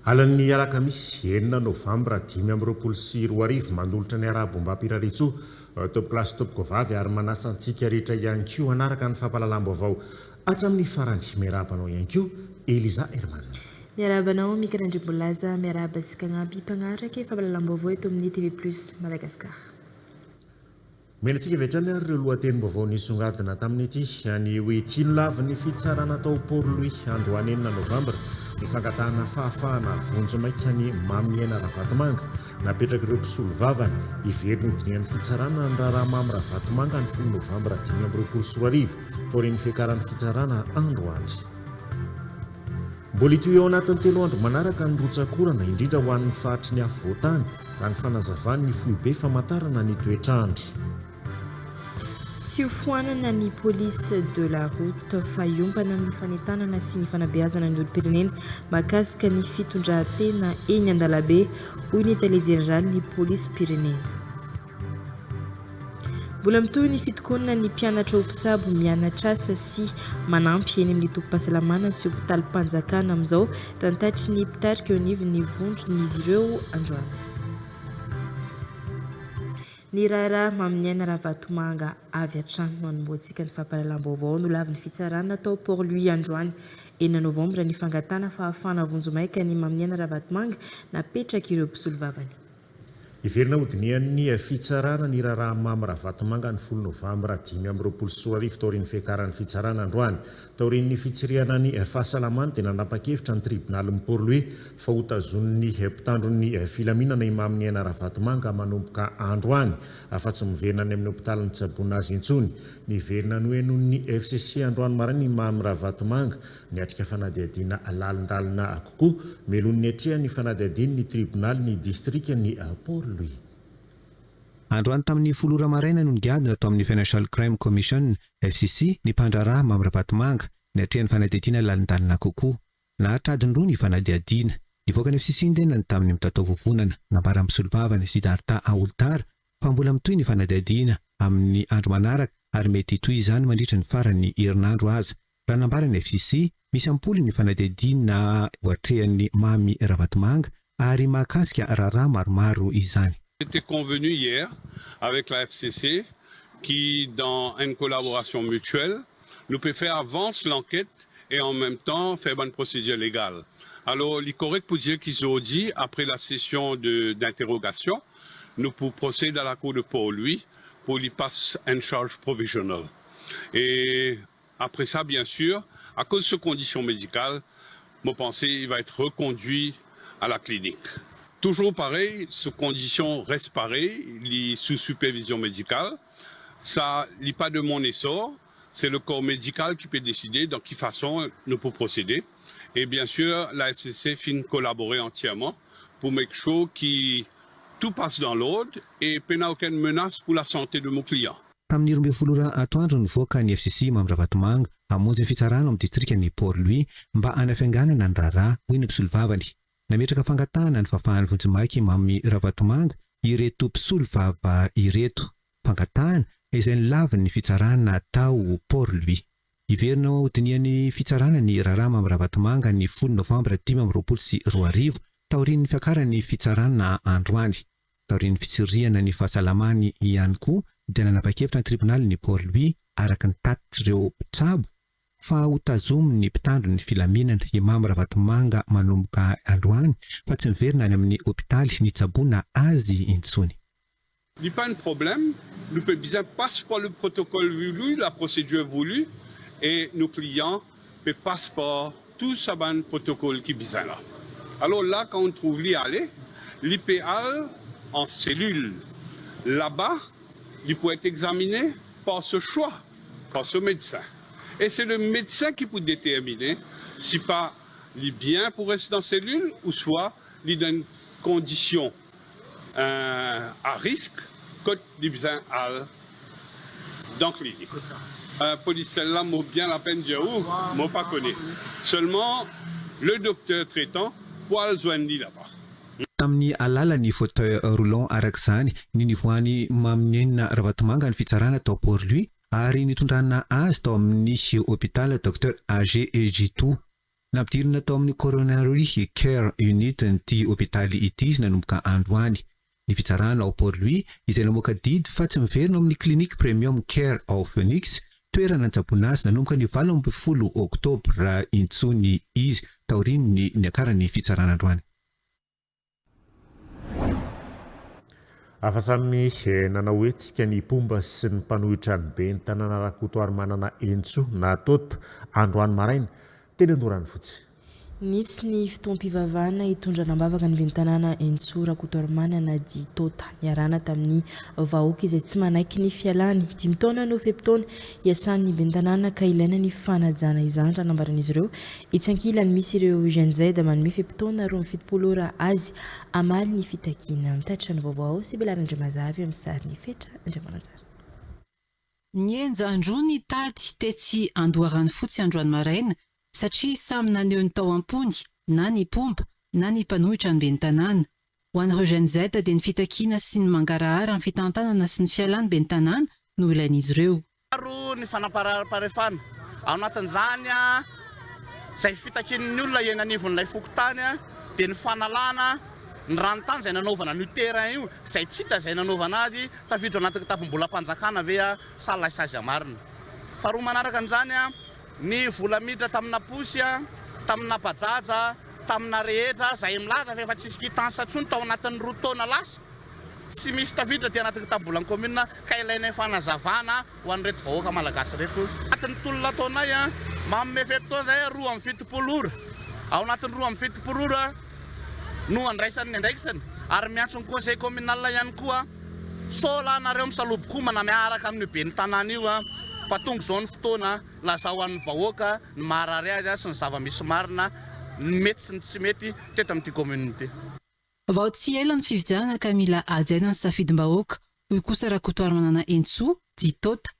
Alin'ny alakamisy 6 novambra 2025, manolotra ny arahaba ombam-pirariantsoa, tompokolahy sy tompokovavy, ary manasa antsika rehetra ihany koa hanaraka ny fampahalalam-baovao hatramin'ny farany. Miarahaba anao ihany koa Eliza Herman. Miarahaba anao Mika Randriambolaza, miarahaba sy kagnampy mpagnaraka fampahalalam-baovao eto amin'ny TV Plus Madagascar. Omena antsika avy hatrany ary ireo lohatenim-baovao nisongadina tamin'ity ny hoe ity nolavin'ny fitsarana tao Port Louis androany 6 novambra ny fangatahana fahafahana vonjimaika an'i Maminiaina Ravatomanga napetrak'ireo mpisolovavany. Hiverina hodinihan'ny fitsarana ny raharaha Mamy Ravatomanga ny 10 novambra 2025 taorian'ny fiakaran'ny fitsarana androany. Mbola hitohy ao anatin'ny 3 andro manaraka ny rotsak'orana, indrindra ho an'ny faritry ny afovoan-tany, raha ny fanazavan'ny foibe famantarana ny toetr'andro. Tsy ho foanana ny police de la route fa hiompana amin'ny fanentanana sy ny fanabeazana ny olom-pirenena mahakasika ny fitondran-tena eny an-dalabe, hoy ny tale jeneralin'ny polisim-pirenena. Mbola mitohy ny fitokonana ny mpianatra ho mpitsabo mianatra asa sy manampy eny amin'ny tobim-pahasalamana sy hopitalim-panjakana amin'izao, raha ny tatitry ny mpitarika eo anivon'ny vondron'izy ireo androany. Ny raharaha Maminiaina Ravatomanga avy hatrany no hanombohantsika ny fampahalalam-baovao. Nolavin'ny fitsarana tao Port Louis androany 6 novambra ny fangatahana fahafahana vonjimaika an'i Maminiaina Ravatomanga napetrak'ireo mpisolovavany. Heverina hodinihan'ny fitsarana ny raharaha Mamy Ravatomanga ny 10 novambra 2025 taorian'ny fiakaran'ny fitsarana androany. Taorian'ny fitsirihana ny fahasalamany dia nanapa-kevitra ny tribonalin'i Port Louis fa hotazonin'ny mpitandro ny filaminana i Maminiaina Ravatomanga manomboka androany fa tsy miverina any amin'ny hopitaly nitsaboana azy intsony. Niverina nohenoin'ny FCC androany maraina i Mamy Ravatomanga Niatrika fanadihadiana lalindalina kokoa melohin'ny niatrehany fanadihadiany ny tribonalin'ny distrikan'i Port Louis. Androany tamin'ny 10 ora maraina no nigadona tao amin'ny Financial Crime Commission, FCC, ny mpandraharaha Mamy Ravatomanga, niatrehany fanadihadiana lalindalina kokoa. Naharitra adiny roa ny fanadihadiana. Nivoaka ny FCC ny tenany tamin'ny mitataovovonana. Nambaran'ny mpisolovavany, Siddhartha Aholtar, fa mbola mitohy ny fanadihadiana amin'ny andro manaraka ary mety hitohy izany mandritra ny faran'ny herinandro aza. Raha nambaran'ny FCC, misy am-polony ny fanadihadiana ho atrehan'i Mamy Ravatomanga ary mahakasika raharaha maromaro izany. C'était convenu hier avec la FCC qui, dans une collaboration mutuelle, nous peut faire avancer l'enquête et en même temps faire bonne procédure légale. Alors, il est correct pour dire qu'ils ont dit, après la session d'interrogation, nous pouvons procéder à la cour de Port-Louis pour lui passer une charge provisionnelle. Et après ça, bien sûr, à cause de ces conditions médicales, je pense qu'il va être reconduit à la clinique. Toujours pareil, ces conditions restent pareilles, il est sous supervision médicale. Ça n'est pas de mon essor, c'est le corps médical qui peut décider dans quelle façon nous pouvons procéder. Et bien sûr, la FCC finit collaborer entièrement pour make sure que tout passe dans l'ordre et qu'il n'y a aucune menace pour la santé de mon client. Tamin'ny 12 ora atoandro nivoaka ny FCC Mamy Ravatomanga hamonjy ny fitsarana ao amin'ny distrikan'i Port Louis mba hanafianganana ny raharaha, hoy ny mpisolovavany. Nametraka fangatahana ny fahafahan'ny vonjimaika Mamy Ravatomanga ireto mpisolovava ireto. Fangatahana izay nolavin'ny fitsarana tao Port Louis. Hiverina hodinihan'ny fitsarana ny raharaha Mamy Ravatomanga ny 10 novambra 2025 taorian'ny fiakaran'ny fitsarana androany. Taorian'ny fitsirihana ny fahasalamany ihany koa dia nanapa-kevitra ny tribonalin'i Port Louis araka ny tatitr'ireo mpitsabo fa hotazomin'ny mpitandro ny filaminana i Mamy Ravatomanga manomboka androany fa tsy miverina any amin'ny hopitaly nitsaboana azy intsony. Il n'y a pas de problème, nous pouvons bien passer par le protocole voulu, la procédure voulue, et nos clients peuvent passer par tout ce bon protocole qui est besoin là. Alors là, quand on trouve l'y aller, l'IPA en cellule, là-bas, il peut être examiné par ce choix, par ce médecin. Et c'est le médecin qui peut déterminer si pas il est bien pour rester dans cellule ou soit il est dans une condition à risque quand il besoin dans la clinique. Un policier là, moi bien la peine de dire où, moi pas connais. Seulement, le docteur traitant, pour le joindre là-bas. Tamin'ny alalan'ny fauteuil roulant araka izany ny nivoahan'i Maminiaina Ravatomanga ny fitsarana tao Port Louis ary nitondrana azy tao amin'ny hôpital Dr AG Jeetoo. Nampidirina tao amin'ny Coronary Care Unit n'ity hopitaly ity izy nanomboka androany. Ny fitsarana ao Port Louis izay namoaka didy fa tsy miverina ao amin'ny Clinique Premium Care ao Phoenix, toerana nitsaboana azy nanomboka ny 18 oktobra intsony izy taorian'ny niakaran'ny fitsarana androany. Afa samy nanao hetsika ny mpomba sy ny mpanohitra ny ben'ny tanàna Rakotoarimanana Henintsoa na Tot androany maraina teny Andoharanofotsy. Nisy ny fotoam-pivavahana hitondrana am-bavaka ny ben'ny tanàna Henintsoa Rakotoarimanana dit Tota niarahana tamin'ny vahoaka izay tsy manaiky ny fialany. Dimy taona no fe-potoana iasan'ny ben'ny tanàna ka ilaina ny fanajana izany raha nambaran'izy ireo. Etsy ankilany misy ireo Gen Z manome fe-potoana 72 ora azy hamaly ny fitakiana. Mitatitra ny vaovao ao Sibela Randriamazavy amin'ny sarin'i Fetra Andriamananjara. Nihenjan-droa ny tady tetsy Andoharanofotsy androany maraina satria samy naneho ny tao am-pony na ny mpomba na ny mpanohitra ny ben'ny tanàna. Ho an'ireo Gen Z dia ny fitakiana sy ny mangarahara ny fitantanana sy ny fialan'ny ben'ny tanàna no ilain'izy ireo. Maro ny fanamparam-pahefana. Ao anatin'izany, izay fitakian'ny olona eny anivon'ilay fokontany dia ny fanalana ny ranontany izay nanaovana an'io terrain io, izay tsy hita izay nanaovana azy, tafiditra ao anatin'ny kitapom-bolam-panjakana ve sa ilay sazy marina. Faharoa manaraka an'izany, ny vola miditra tamina posy, tamina bajaja, tamina rehetra izay milaza fa efa tsisy quittance intsony tao anatin'ny roa taona lasa. Tsy misy tafiditra aty anaty kitambolan'ny commune ka ilainay fanazavana ho an'ireto vahoaka malagasy ireto. Anatin'ny tolona ataonay, manome fe-potoana izahay 72 ora. Ao anatin'ny 72 ora no andraisany ny andraikitsany ary miantso ny conseil communal ihany koa sao lahy nareo misalobo-komana miaraka amin'io ben'ny tanàna io fa tonga izao ny fotoana lazao an'ny vahoaka ny maharary azy sy ny zava-misy marina, ny mety sy ny tsy mety teto amin'ity commune ity. Vao tsy ela ny fifidianana ka mila hajaina ny safidim-bahoaka, hoy kosa Rakotoarimanana Hentsoa, dit Tota.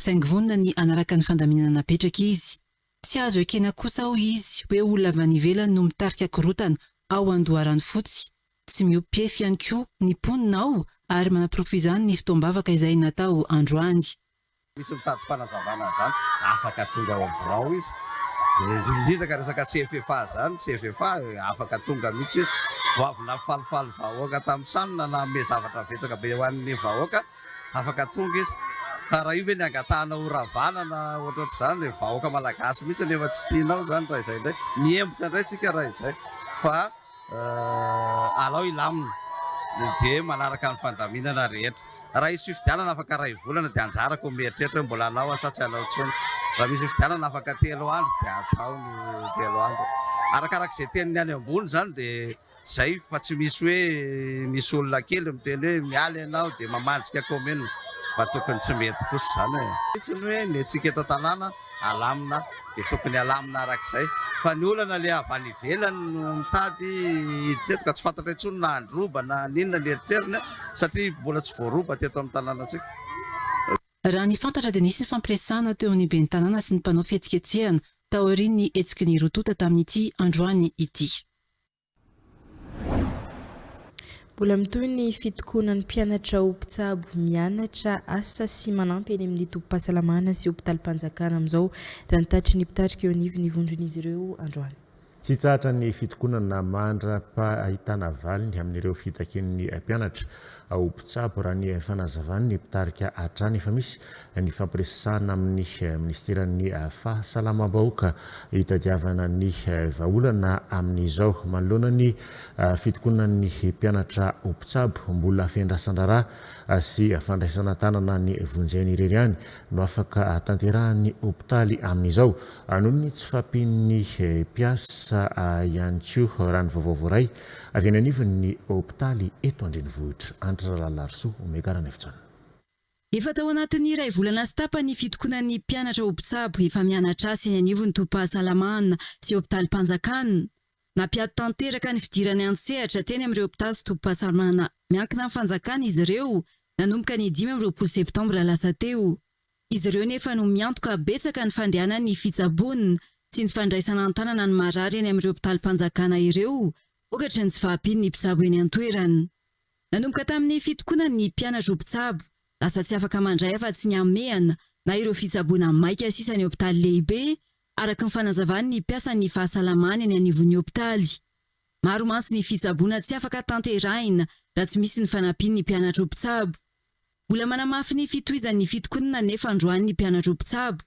Saingy vonona ny hanaraka ny fandaminana napetraka izy. Tsy azo ekena kosa, hoy izy, hoe olona avy any ivelany no mitarika korontana ao Andoharanofotsy. Tsy mihoa-pefy ihany koa ny mponina ao ary manaporofo izany ny fotoam-bavaka izay natao androany. Misy mitady fanazavana an'izany, afaka tonga ao amin'ny birao izy, indrindra indrindra ka resaka CFFA izany, CFFA afaka tonga mihitsy izy, vao avy nahafalifaly vahoaka tamin'ny San nanome zavatra betsaka be ho an'ny vahoaka, afaka tonga izy, fa raha io ve ny angatahana ho ravana na ohatrohatr'izany, dia vahoaka malagasy mihitsy no efa tsy tianao izany raha izay indray, mihemotra indray tsika raha izay fa. Alao hilamina dia manaraka ny fandaminana rehetra. Raha hisy fifidianana afaka iray volana dia anjarako ny mieritreritra hoe mbola hanao aho sa tsy hanao intsony. Raha misy fifidianana afaka telo andro dia atao ny telo andro. Arakarak'izay tenin'ny any ambony izany dia izay fa tsy misy hoe misy olona kely miteny hoe miala ianao dia mamandrika commune. Fa tokony tsy mety kosa izany e. Tsy ny hoe ny antsika eto an-tanàna alamina dia tokony alamina arak'izay fa ny olana le avy any ivelany no mitady hiditra eto ka tsy fantatra intsony na handroba na haninona ny eritreriny satria mbola tsy voaroba teto amin'ny tanànantsika. Raha ny fantatra dia nisy ny fampiresahana teo amin'ny ben'ny tanàna sy ny mpanao fihetsiketsehana taorian'ny hetsiky ny roa tonta tamin'ity androany ity. Mbola mitohy ny fitokonan'ny mpianatra ho mpitsabo mianatra asa sy manampy eny amin'ny tobim-pahasalamana sy hopitalim-panjakana amin'izao, raha ny tatitry ny mpitarika eo anivon'ny vondron'izy ireo androany. Tsy hitsahatra ny fitokonana mandra-pahitana valiny amin'ireo fitakian'ny mpianatra ho mpitsabo, raha ny fanazavan'ny mpitarika hatrany. Efa misy ny fampiresahana amin'ny minisiteran'ny Fahasalamam-bahoaka hitadiavana ny vahaolana amin'izao. Manoloana ny fitokonan'ny mpianatra ho mpitsabo, mbola fiandrasan-draharaha sy fandraisana an-tanana ny vonjy aina irery ihany no afaka tanterahan'ny hopitaly amin'izao noho ny tsy fahampian'ny mpiasa ihany koa, raha ny vaovao voaray avy any anivon'ny hopitaly eto an-drenivohitra. Andry Ralalarisoa, Omega Ranaivojaona. Efa tao anatin'ny iray volana sy tapany ny fitokonan'ny mpianatra ho mpitsabo efa mianatra asa eny anivon'ny tobim-pahasalamana sy hopitalim-panjakana. Nampiato tanteraka ny fidirany an-tsehatra teny amin'ireo hopitaly sy tobim-pahasalamana miankina amin'ny fanjakana izy ireo nanomboka ny 25 septambra lasa teo. Izy ireo nefa no miantoka betsaka ny fandehanan'ny fitsaboana sy ny fandraisana an-tanana ny marary eny amin'ireo hopitalim-panjakana ireo vokatry ny tsy fahampian'ny mpitsabo eny an-toerana. Nanomboka tamin'ny fitokonany ny mpianatra ho mpitsabo, lasa tsy afaka mandray afa-tsy ny hamehana na ireo fitsaboana maika sisa ny hopitaly lehibe. araka ny fanazavan'ny mpiasan'ny fahasalamana eny anivon'ny hopitaly. Maro mantsy ny fitsaboana tsy afaka tanterahina raha tsy misy ny fanampian'ny mpianatra ho mpitsabo. Mbola manamafy ny fitohizan'ny fitokonana anefa androany ny mpianatra ho mpitsabo.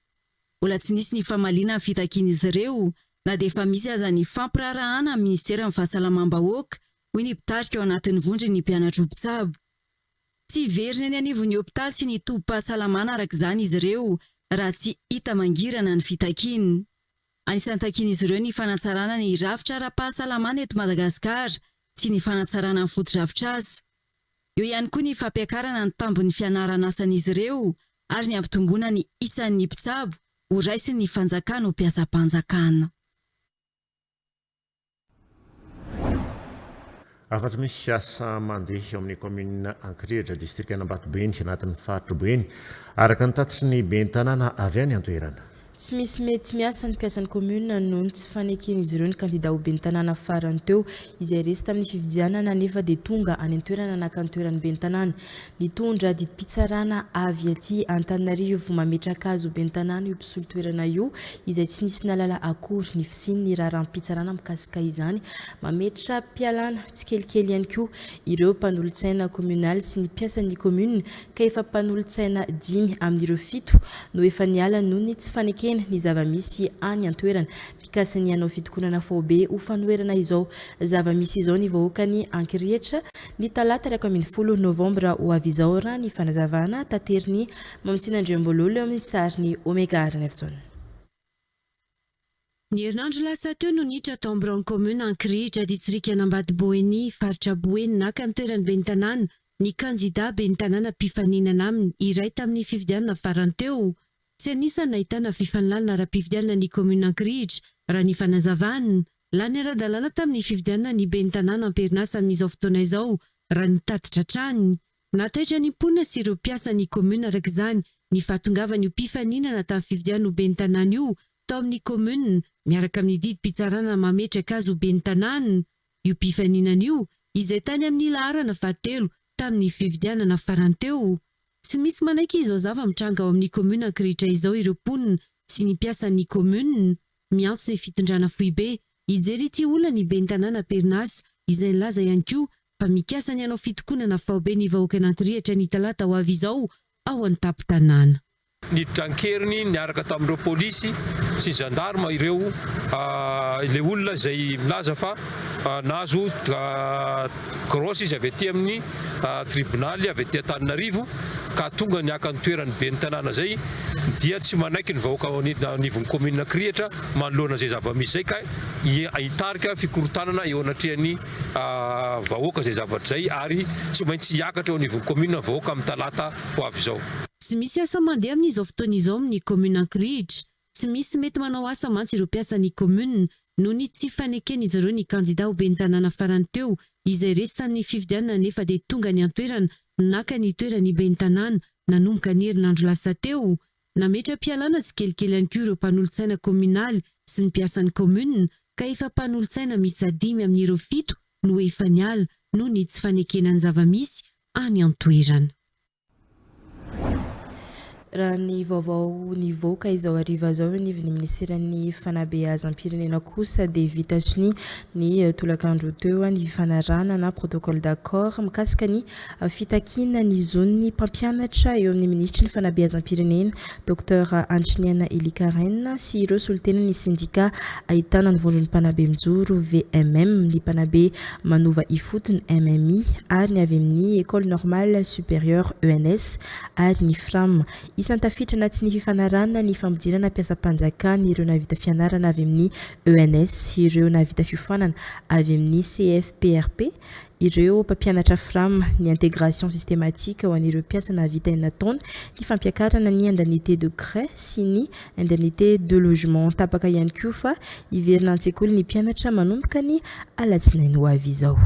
Mbola tsy nisy ny famaliana ny fitakian'izy ireo na dia efa misy aza ny fampiraharahana amin'ny minisiteran'ny fahasalamam-bahoaka, hoy ny mpitarika ao anatin'ny vondron'ny mpianatra ho mpitsabo. Tsy hiverina eny anivon'ny hopitaly sy ny tobim-pahasalamana araka izany izy ireo raha tsy hita mangirana ny fitakiany. Anisan'ny takian'izy ireo ny fanatsarana ny rafitra ara-pahasalamana eto Madagasikara sy ny fanatsarana ny fotodrafitrasa. Eo ihany koa ny fampiakarana ny tambin'ny fianaran'asan'izy ireo ary ny hampitomboana ny isan'ny mpitsabo ho raisin'ny fanjakana ho mpiasam-panjakana. Afa-tsy misy asa mandeha eo amin'ny kaominina Ankirehitra, distrikan'Ambatobeny, anatin'ny faritra Boeny, araka ny tatitry ny ben'ny tanàna avy any an-toerana. Tsy misy mety miasa ny mpiasan'ny kaominina noho ny tsy faneken'izy ireo ny kandida ho ben'ny tanàna farany teo, izay resy tamin'ny fifidianana nefa dia tonga any an-toerana naka ny toeran'ny ben'ny tanàna. Nitondra didim-pitsarana avy aty Antananarivo mametraka azy ho ben'ny tanàna io mpisolo toerana io, izay tsy nisy nahalala akory ny fisian'ny raharaham-pitsarana mikasika izany. Mametra-pialana tsikelikely ihany koa ireo mpanolotsaina kominaly sy ny mpiasan'ny kaominina ka efa mpanolotsaina dimy amin'ireo fito no efa niala noho ny tsy fanekena ny zava-misy any an-toerana. Mikasa ny hanao fitokonana faobe ho fanoherana izao zava-misy izao ny vahoakan'i Ankirihetra ny talata 11 novambra ho avy izao, raha ny fanazavana taterin'i Mamitiana Andriambololo eo amin'ny sarin'i Omega Ranaivojaona. Ny herinandro lasa teo no niditra tao amin'ny biraon'ny kaominina Ankirihitra, distrikan'Ambatoboeny, faritra Boeny, naka ny toeran'ny ben'ny tanàna ny kandidà ben'ny tanàna mpifaninana aminy iray tamin'ny fifidianana farany teo. Tsy anisan'ny nahitana fifanolanana ara-pifidianana ny kaominina Ankirihitra, raha ny fanazavana. Lany ara-dalàna tamin'ny fifidianana ny ben'ny tanàna am-perinasa amin'izao fotoana izao, raha ny tatitra hatrany. Nahataitra ny mponina sy ireo mpiasan'ny kaominina araka izany ny fahatongavan'io mpifaninana tamin'ny fifidianana ho ben'ny tanàna io tao amin'ny kaominina, miaraka amin'ny didim-pitsarana mametraka azy ho ben'ny tanàna. Io mpifaninana io, izay tany amin'ny laharana fahatelo tamin'ny fifidianana farany teo. Tsy misy manaiky izao zava-mitranga ao amin'ny commune Ankirihitra izao ireo mponina sy ny mpiasan'ny commune. Miantso ny fitondrana foibe hijery ity olan'ny ben'ny tanàna am-perinasa izay nilaza ihany koa fa mikasa ny hanao fitokonana faobe ny vahoakan'Ankirihitra ny talata ho avy izao ao an-tampon-tanàna. Niditra an-keriny niaraka tamin'ireo polisy sy zandarma ireo ilay olona izay milaza fa nahazo grosse izy avy aty amin'ny tribonaly avy aty Antananarivo ka tonga ny haka ny toeran'ny ben'ny tanàna izay dia tsy manaiky ny vahoaka ao anivon'ny kaominina Ankirihitra manoloana izay zava-misy izay ka hitarika fikorontanana eo anatrehan'ny vahoaka izay zavatra izay ary tsy maintsy hiakatra eo anivon'ny kaominina ny vahoaka amin'ny talata ho avy izao. Tsy misy asa mandeha amin'izao fotoana izao amin'ny commune Ankirihitra. Tsy misy mety manao asa mantsy ireo mpiasan'ny commune noho ny tsy faneken'izy ireo ny kandida ho ben'ny tanàna farany teo izay resy tamin'ny fifidianana nefa dia tonga ny an-toerana naka ny toeran'ny ben'ny tanàna nanomboka ny herinandro lasa teo. Nametra-pialana tsikelikely ihany koa ireo mpanolotsaina kaominaly sy ny mpiasan'ny commune ka efa mpanolotsaina miisa dimy amin'ireo fito no efa niala noho ny tsy fanekena ny zava-misy any an-toerana. Raha ny vaovao nivoaka izao hariva izao eo anivon'ny minisiteran'ny fanabeazam-pirenena kosa dia vita sonia ny tolakandro teo ny fifanarahana na protocole d'accord mikasika ny fitakiana ny zon'ny mpampianatra eo amin'ny minisitry ny fanabeazam-pirenena Docteur Andriniaina Elie Karen sy ireo solontenan'ny sendika ahitana ny vondron'ny mpanabe mijoro VMM, ny mpanabe manova ifotony, MMI, ary ny avy amin'ny Ecole Normale Supérieure, ENS, ary ny Fram. Isan'ny tafiditra anatin'ny fifanarahana ny fampidirana mpiasam-panjakana ireo nahavita fianarana avy amin'ny ENS, ireo nahavita fiofanana avy amin'ny CFPRP, ireo mpampianatra Fram, ny intégration systématique ho an'ireo mpiasa nahavita enina taona, ny fampiakarana ny indemnité de craie sy ny indemnité de logement. Tapaka ihany koa fa hiverina an-tsekoly ny mpianatra manomboka ny alatsinainy ho avy izao.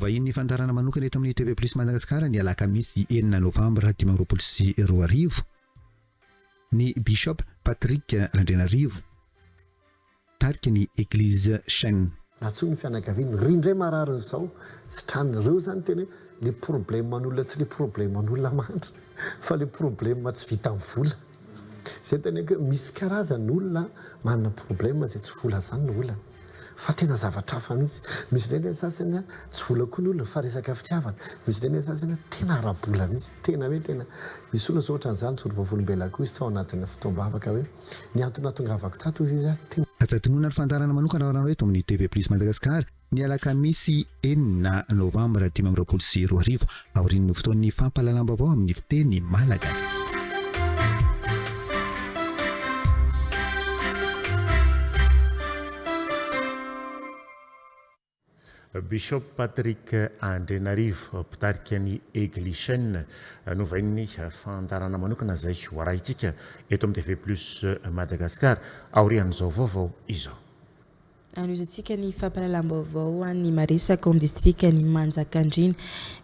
Vahinin'ny fandaharana manokana eto amin'ny TV Plus Madagascar ny alakamisy enina novambra 2025. Ny Bishop Patrick Randrianarivo, mpitarika ny Eglise Chaîne. Nantsoiny ny fianakaviany, ry ndray marary izao, sitrany ireo zany tena hoe le problème an'olona tsy le problème an'olona mandry fa le problème tsy vitan'ny vola. Zay teneniko hoe misy karazany olona manana problème zay tsy vola zany no olana fa tena zavatra hafa mihitsy. Misy indray ny sasany a tsy vola koa ny olana fa resaka fitiavana. Misy indray ny sasany a tena ara-bola mihitsy, tena hoe tena misy olona zao ohatran'izany nijoro vavolombelona koa izy tao anatin'ny fotoam-bavaka hoe ny antony nahatongavako tato hozy izy a tena Aza adinoina ny fandaharana manokana ho anareo eto amin'ny TV Plus Madagascar ny alakamisy enina novambra 2025 aorian'ny fotoan'ny fampahalalam-baovao amin'ny fiteny malagasy. Bishop Patrick Andrianarivo, mpitarika ny Eglise no vahin'ny fandaharana manokana izay ho arahintsika eto amin'ny TV Plus Madagascar aorian'izao vaovao izao. Anohizantsika ny fampahalalam-baovao any Maresaka ao amin'ny distrikan'i Manjakandriana.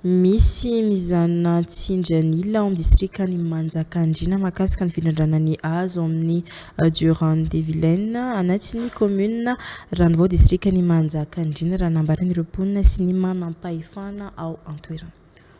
Misy mizana tsindran'ila ao amin'ny distrikan'i Manjakandriana mahakasika ny fitrandrahana ny hazo ao amin'ny Durand de Vilaine anatin'ny kaominina Ranovao distrikan'i Manjakandriana raha nambaran'ireo mponina sy ny manampahefana ao an-toerana.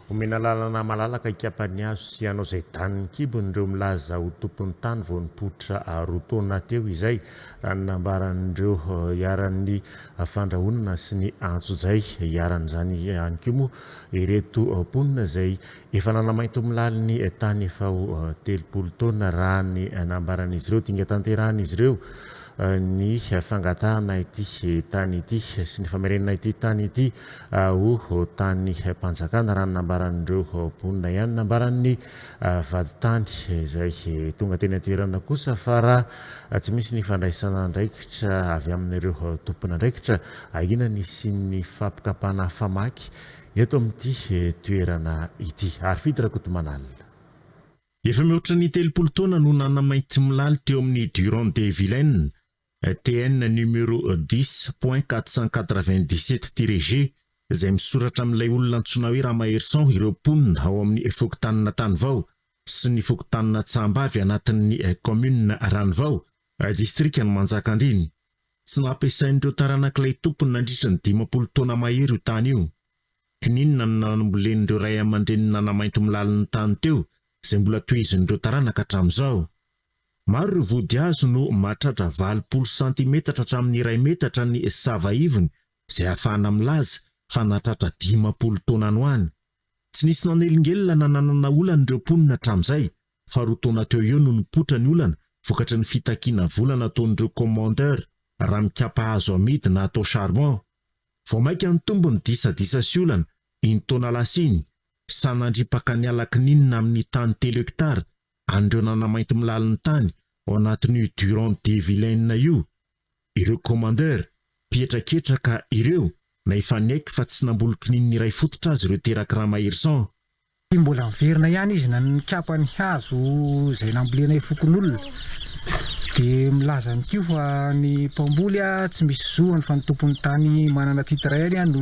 Omena lalana malalaka hikapa ny hazo sy hanao izay danin'ny kibony ireo milaza ho tompon'ny tany vao nipoitra roa taona teo izay, raha ny nambaran'ireo iharan'ny fandrahonana sy ny antsojay. Iharan'izany ihany koa moa ireto mponina izay efa nanamaintomilaly ny tany efa ho 30 taona, raha ny nambaran'izy ireo. Dinga tanterahan'izy ireo ny fangatahana ity tany ity sy ny famerenana ity tany ity ho tany mpanjakana, raha ny nambaran'ireo mponina ihany. Nambaran'ny vadintany izay tonga teny an-toerana kosa fa raha tsy misy ny fandraisana andraikitra avy amin'ireo tompon'andraikitra, ahiana ny hisian'ny fampikapana famaky eto amin'ity toerana ity. Harifidy Rakotomanalina. Efa mihoatra ny 30 taona no nanamainty-milaly teo amin'ny Durand de Vilaine, TN numéro 10.497-G, izay misoratra amin'ilay olona antsoina hoe Ramaherison ireo mponina ao amin'ny fokontanin'Antanivao sy ny fokontanin'Antsahambavy anatin'ny kaominina Ranovao, distrikan'i Manjakandriana. Tsy nampiasain'ireo taranak'ilay tompony nandritra ny 50 taona mahery io tany io. Kininina no nambolen'ireo ray aman-dreny nanamaintomilaly ny tany teo, izay mbola tohizin'ireo taranaka hatramin'izao. Maro ireo vodihazo no mahatratra 80 santimetatra hatramin'ny iray metatra ny sava ivony, izay ahafahana milaza fa nahatratra 50 taona any ho any. Tsy nisy nanelingelina na nanana olana ireo mponina hatramin'izay, fa roa taona teo eo no nipoitra ny olana vokatry ny fitakiana vola nataon'ireo commandeur raha mikapa hazo amidy na atao charbon. Vao mainka nitombo ny disadisa sy olana iny taona lasa iny, sahy nandripaka ny ala kininina amin'ny tany telo hectare an'ireo nanamainty-milaly ny tany ao anatin'io Durand de Vilaine io ireo commandeur mpihetraketraka ireo na efa niaiky fa tsy namboly kininina iray fototra aza ireo terak'i Ramaherison. Mbola niverina ihany izy nikapa ny hazo izay nambolenay fokonolona. Dia milaza ihany koa fa ny mpamboly tsy misy zoany fa ny tompon'ny tany manana titre ihany no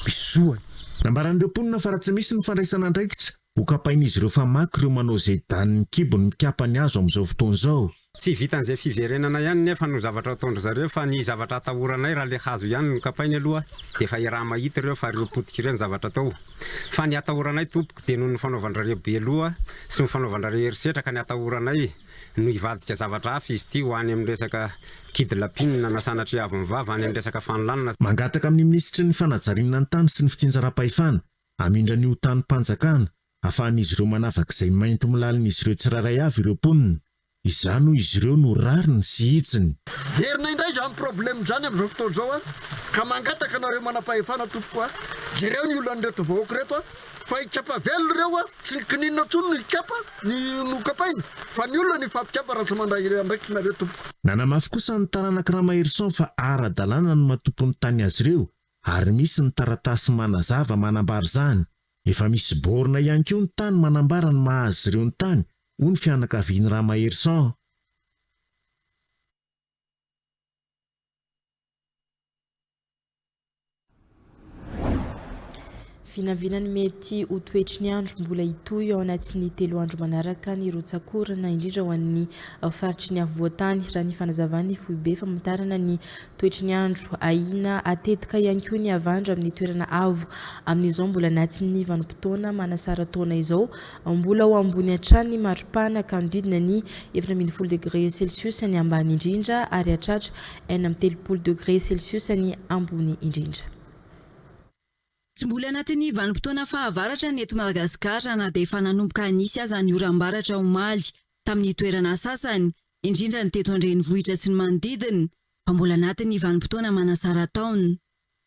misy zoany. Nambaran'ireo mponina fa raha tsy misy ny fandraisana andraikitra, hokapain'izy ireo famaky ireo manao izay danin'ny kibony mikapa ny hazo amin'izao fotoana izao. Tsy vitan'izay fiverenana ihany nefa no zavatra ataon-dry zareo fa ny zavatra atahoranay raha le hazo ihany no kapainy aloha dia efa iaraha-mahita ireo fa ireo potika ireo ny zavatra atao. Fa ny atahoranay tompoko dia noho ny fanaovan-drareo be loha sy ny fanaovan-drareo herisetra ka ny atahoranay no hivadika zavatra hafa izy ity ho any amin'ny resaka kidlapin na sanatria avy ny vava any amin'ny resaka fanolanana. Mangataka amin'ny minisitry ny fanajariana ny tany sy ny fitsinjaram-pahefana hamindra ny ho tanim-panjakana afahan'izy ireo manavaka izay mainty milalin'izy ireo tsirairay avy ireo mponina. Izany hoy izy ireo no rariny sy hitsiny. Verina indray izany problème izany amin'izao fotoana izao an, ka mangataka anareo manam-pahefana tompoko a, jereo ny olan'ireto vahoaka ireto a, fa hikapa velona ireo a, tsy ny kininina intsony no hikapa, ny no kapaina, fa ny olona no hifampikapa raha tsy mandray andraikitra nareo tompoko. Nanamafy kosa ny taranak'i Ramaherison fa ara-dalàna ny maha tompon'ny tany azy ireo ary misy ny taratasy manazava manambara izany. Efa misy borne ihany koa ny tany manambara ny maha azy ireo ny tany, hoy ny fianakavian'i Ramaherison. Vinavina ny mety ho toetry ny andro mbola hitohy ao anatin'ny telo andro manaraka ny rotsak'orana, indrindra ho an'ny faritry ny afovoan-tany, raha ny fanazavan'ny foibe famantarana ny toetry ny andro. Ahiana hatetika ihany koa ny havandra amin'ny toerana avo. Amin'izao mbola anatin'ny vanim-potoana manasara-taona izao, mbola ho ambony hatrany ny maripana ka hanodidina ny 14 degre celsius ny ambany indrindra ary hahatratra 36 degre celsius ny ambony indrindra. Tsy mbola anatin'ny vanim-potoana fahavaratra ny eto Madagasikara na dia efa nanomboka nisy aza ny oram-baratra omaly tamin'ny toerana sasany, indrindra ny teto an-drenivohitra sy ny manodidina, fa mbola anatin'ny vanim-potoana manasara-taona.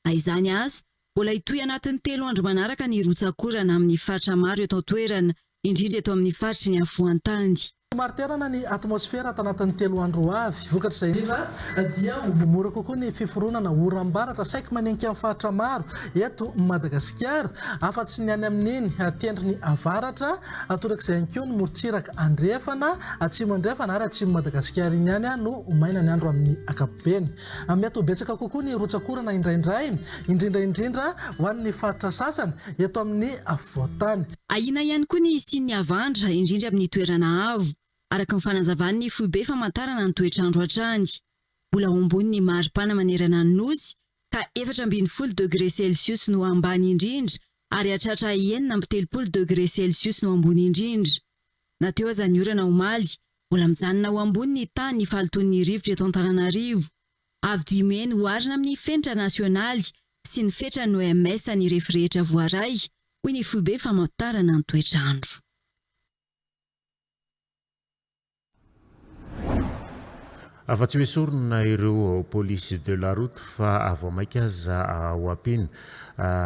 Na izany aza, mbola hitohy anatin'ny telo andro manaraka ny rotsak'orana amin'ny faritra maro eto an-toerana, indrindra eto amin'ny faritry ny afovoan-tany. Somary terana ny atmosfera ato anatin'ny telo andro ho avy. Vokatr'izay indrindra dia ho mora kokoa ny fiforonana oram-baratra saiky manenika ny faritra maro eto Madagasikara, afa-tsy ny any amin'iny tendrony avaratra, torak'izay ihany koa ny morontsiraka andrefana, atsimo andrefana ary atsimon'i Madagasikara iny ihany no ho maina ny andro amin'ny ankapobeny. Mety ho betsaka kokoa ny rotsak'orana indraindray, indrindra indrindra ho an'ny faritra sasany eto amin'ny afovoan-tany. Ahiana ihany koa ny hisian'ny havandra, indrindra amin'ny toerana avo, araka ny fanazavan'ny foibe famantarana ny toetr'andro hatrany. Mbola ho ambony ny maripana manerana ny Nosy, ka 14 degre celsius no ambany indrindra ary hahatratra 36 degre celsius no ambony indrindra. Na teo aza ny orana omaly, mbola mijanona ho ambony ny tahan'ny fahalotoan'ny rivotra eto Antananarivo. Avo dimy heny oharina amin'ny fenitra nasionaly sy ny fetran'ny OMS ny refy rehetra voaray, hoy ny foibe famantarana ny toetr'andro. Afa-tsy ho esorina ireo police de la route fa vao mainka aza ho ampiana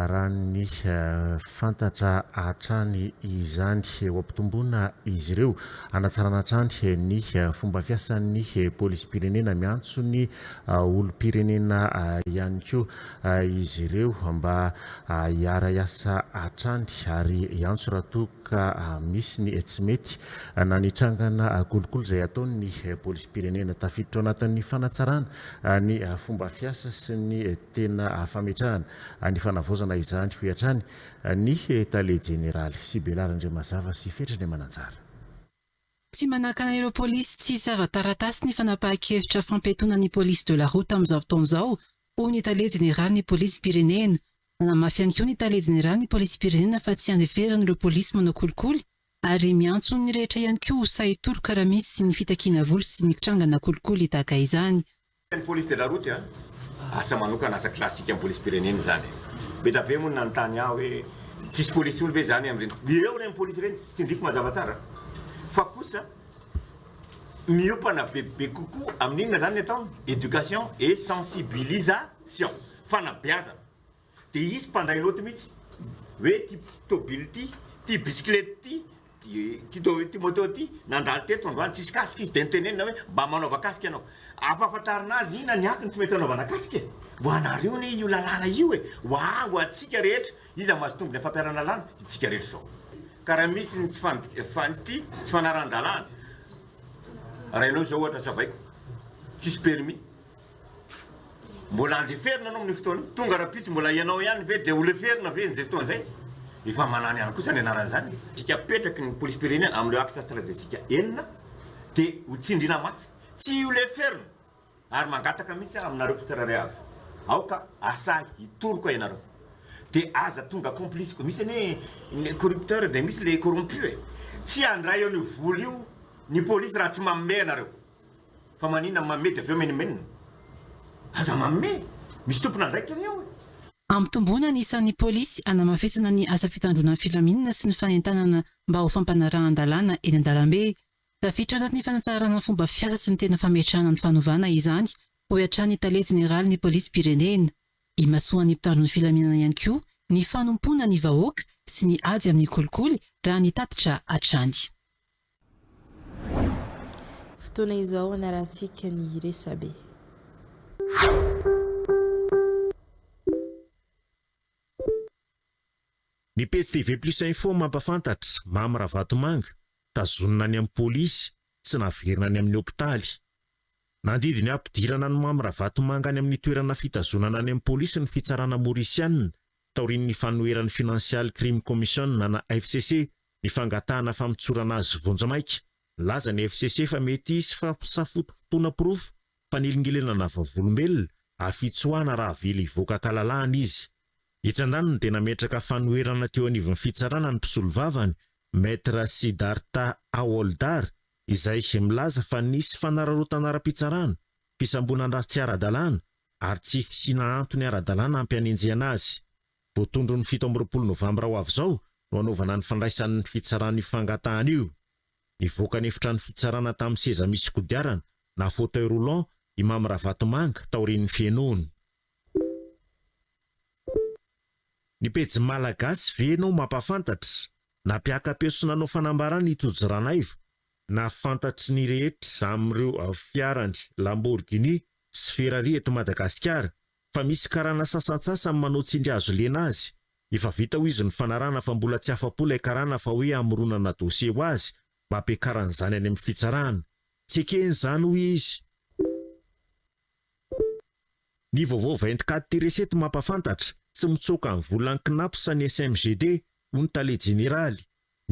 raha ny fantatra hatrany izany. Ho ampitomboina izy ireo hanatsarana hatrany ny fomba fiasan'ny polisim-pirenena. Miantso ny olom-pirenena ihany koa izy ireo mba hiara-hiasa hatrany ary hiantso raha toa ka misy ny tsy mety na ny trangana kolikoly izay ataon'ny polisim-pirenena. Tafiditra ao anatin'ny fanatsarana ny fomba fiasa sy ny tena fametrahana ny fanavaozana izany, hoy hatrany ny tale jeneraly, Sibela Randriamazava sy Fetra Andriamananjara. Tsy manakana ireo polisy tsy hisava taratasy ny fanapahan-kevitra fampiatoana ny police de la route amin'izao fotoana izao, hoy ny tale jeneralin'ny polisim-pirenena. Nanamafy ihany koa ny tale jeneralin'ny polisim-pirenena fa tsy andeferany ireo polisy manao kolikoly ary miantso ny rehetra ihany koa ho sahy hitoroka raha misy ny fitakiana vola sy ny trangana kolikoly tahaka izany. Ny police de la route a, asa manokana, asa classique amin'ny polisim-pirenena izany e. Be da be moa ny nanontany ahy hoe tsisy polisy olo ve izany amin'ireny, eo ireny polisy ireny, tsindriako mazava tsara fa kosa miompana bebe kokoa amin'inona izany ny ataony? Education et sensibilisation, fanabeazana. Dia hisy mpandray naoty mihitsy hoe ity tôbily ity, ity bisikileta ity, ity ity moto ity nandalo teto androany tsisy casque izy dia notenenina hoe mba manaova casque ianao. Ampahafantarina azy inona ny antony tsy maintsy anaovana casque e. Ho anareo anie io lalàna io e, ho ahy, ho antsika rehetra. Iza mahazo tombony amin'ny fampiharana lalàna? Itsika rehetra izao. Ka raha misy ny tsy fan-, tsy fanarahan-dalàna, raha ianao izao ohatra savaiko, tsisy permis, Mbola andeferina anao amin'io fotoana io. Tonga rahampitso mbola ianao ihany ve dia ho leferina ve izay fotoana izay? Efa manany ihany kosa ny anaran'izany. Dika apetraky ny polisim-pirenena amin'ireo axe stratejika enina dia ho tsindriana mafy. Tsy ho leferina ary mangataka mihitsy aho aminareo tsirairay avy. Aoka asahy hitoroka ianareo. Dia aza tonga complice koa. Misy anie ny corrupteur dia misy le corrompu e. Tsy handray an'io vola io ny polisy raha tsy manome anareo. Fa maninona manome dia avy eo menomenona? Aza manome! Misy tompon'andraikitra anie ao e! Ampitomboina ny isan'ny polisy hanamafisana ny asa fitandroana ny filaminana sy ny fanentanana mba ho fampanarahan-dalàna eny an-dalambe. Tafiditra anatin'ny fanatsarana ny fomba fiasa sy ny tena fametrahana ny fanovana izany, hoy hatrany ny tale jeneralin'ny polisim-pirenena. Imasoan'ny mpitandro ny filaminana ihany koa ny fanompoana ny vahoaka sy ny ady amin'ny kolikoly, raha ny tatitra hatrany. Fotoana izao hanarahantsika ny resabe. Ny pejy TV Plus Info mampafantatra, Mamy Ravatomanga, tazonina any amin'ny polisy, tsy naverina any amin'ny hopitaly. Nandidy ny hampidirana an'i Mamy Ravatomanga any amin'ny toerana fitazonana any amin'ny polisy ny fitsarana Maorisianina. taorian'ny fanoheran'ny Financial Crime Commission na FCC ny fangatahana famotsorana azy vonjimaika. Nilaza ny FCC fa mety hisy fampisafotofotoana porofo, fanelingelenana vavolombelona ary fitsoahana raha avela hivoaka an-kalalahana izy. Etsy andaniny dia nametraka fanoherana teo anivon'ny fitsarana ny mpisolovavany, Maître Siddhartha Awoldar, izay milaza fa nisy fanararaotana ara-pitsarana, fisambonan-draha tsy ara-dalàna ary tsy fisiana antony ara-dalàna hampianenjehana azy. Voatondro ny 27 novambra ho avy izao no hanaovana ny fandraisan'ny fitsarana io fangatahana io. Nivoaka ny efitrano fitsarana tamin'ny seza misy kodiarana na fauteuil roulant i Mamy Ravatomanga taorian'ny fihenoany. Ny pejy Malagasy ve no mampafantatra? Nampiaka-peo sy nanao fanambarana i Tojo Ranaivo, na fantatry ny rehetra amin'ireo fiarany Lamborghini sy Ferrari eto Madagasikara fa misy karana sasantsasany manao tsindry hazo lena azy. Efa vita hoy izy ny fanarahana fa mbola tsy afa-po ilay karana fa hoe hamoronana dossier ho azy mba hampiakarana izany any amin'ny fitsarana. Tsy ekeny izany hoy izy. Ny vaovao 24 tiret mampafantatra, tsy mitsoaka ny volan'ny Cnaps ny SMGD, hoy ny tale jeneraly.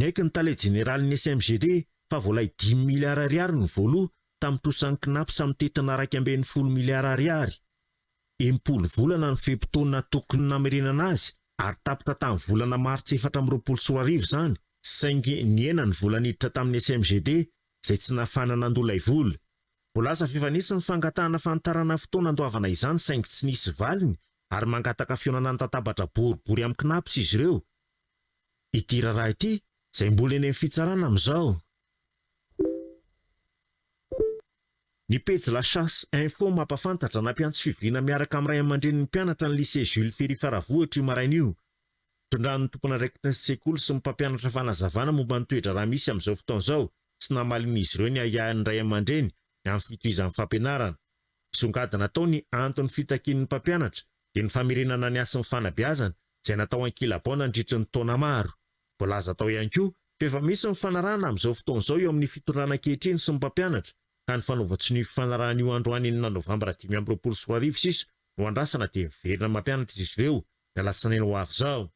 Niaiky ny tale jeneralin'ny SMGD fa voalay dimy miliara ariary no voaloa tamin'ny trosan'ny Cnaps mitentina 11 miliara ariary. 60 volana ny fe-potoana tokony namerenana azy ary tapitra tamin'ny volana martsa 2024 izany, saingy nihena ny vola niditra tamin'ny SMGD izay tsy nahafahana nandoa ilay vola. Voalaza fa efa nisy ny fangatahana fanitarana fotoana andoavana izany saingy tsy nisy valiny ary mangataka fihaonana an-tatabatra boribory amin'ny Cnaps izy ireo. Ity raharaha ity izay mbola eny amin'ny fitsarana amin'izao. Ny pejy La Chasse Info mampafantatra nampiantso fivoriana miaraka amin'ny ray aman-drenin'ny mpianatra ny Lycée Jules Ferry Faravohitra io maraina io. Nitondran'ny tompon'andraikitry ny sekoly sy ny mpampianatra fanazavana momba ny toe-draharaha misy amin'izao fotoana izao sy namalian'izy ireo ny ahiahin'ny ray aman-dreny ny amin'ny fitohizan'ny fampianarana. Nisongadina tao ny anton'ny fitakian'ny mpampianatra dia ny famerenana ny hasin'ny fanabeazana izay natao ankilabao nandritry ny taona maro. Voalaza tao ihany koa fa efa misy ny fanarahana amin'izao fotoana izao eo amin'ny fitondrana ankehitriny sy ny mpampianatra ka ny fanaovan-tsonia io fifanarahana io androany enina novambra 2025 sisa no andrasana dia miverina mampianatra izy ireo ny alatsinainy ho avy izao.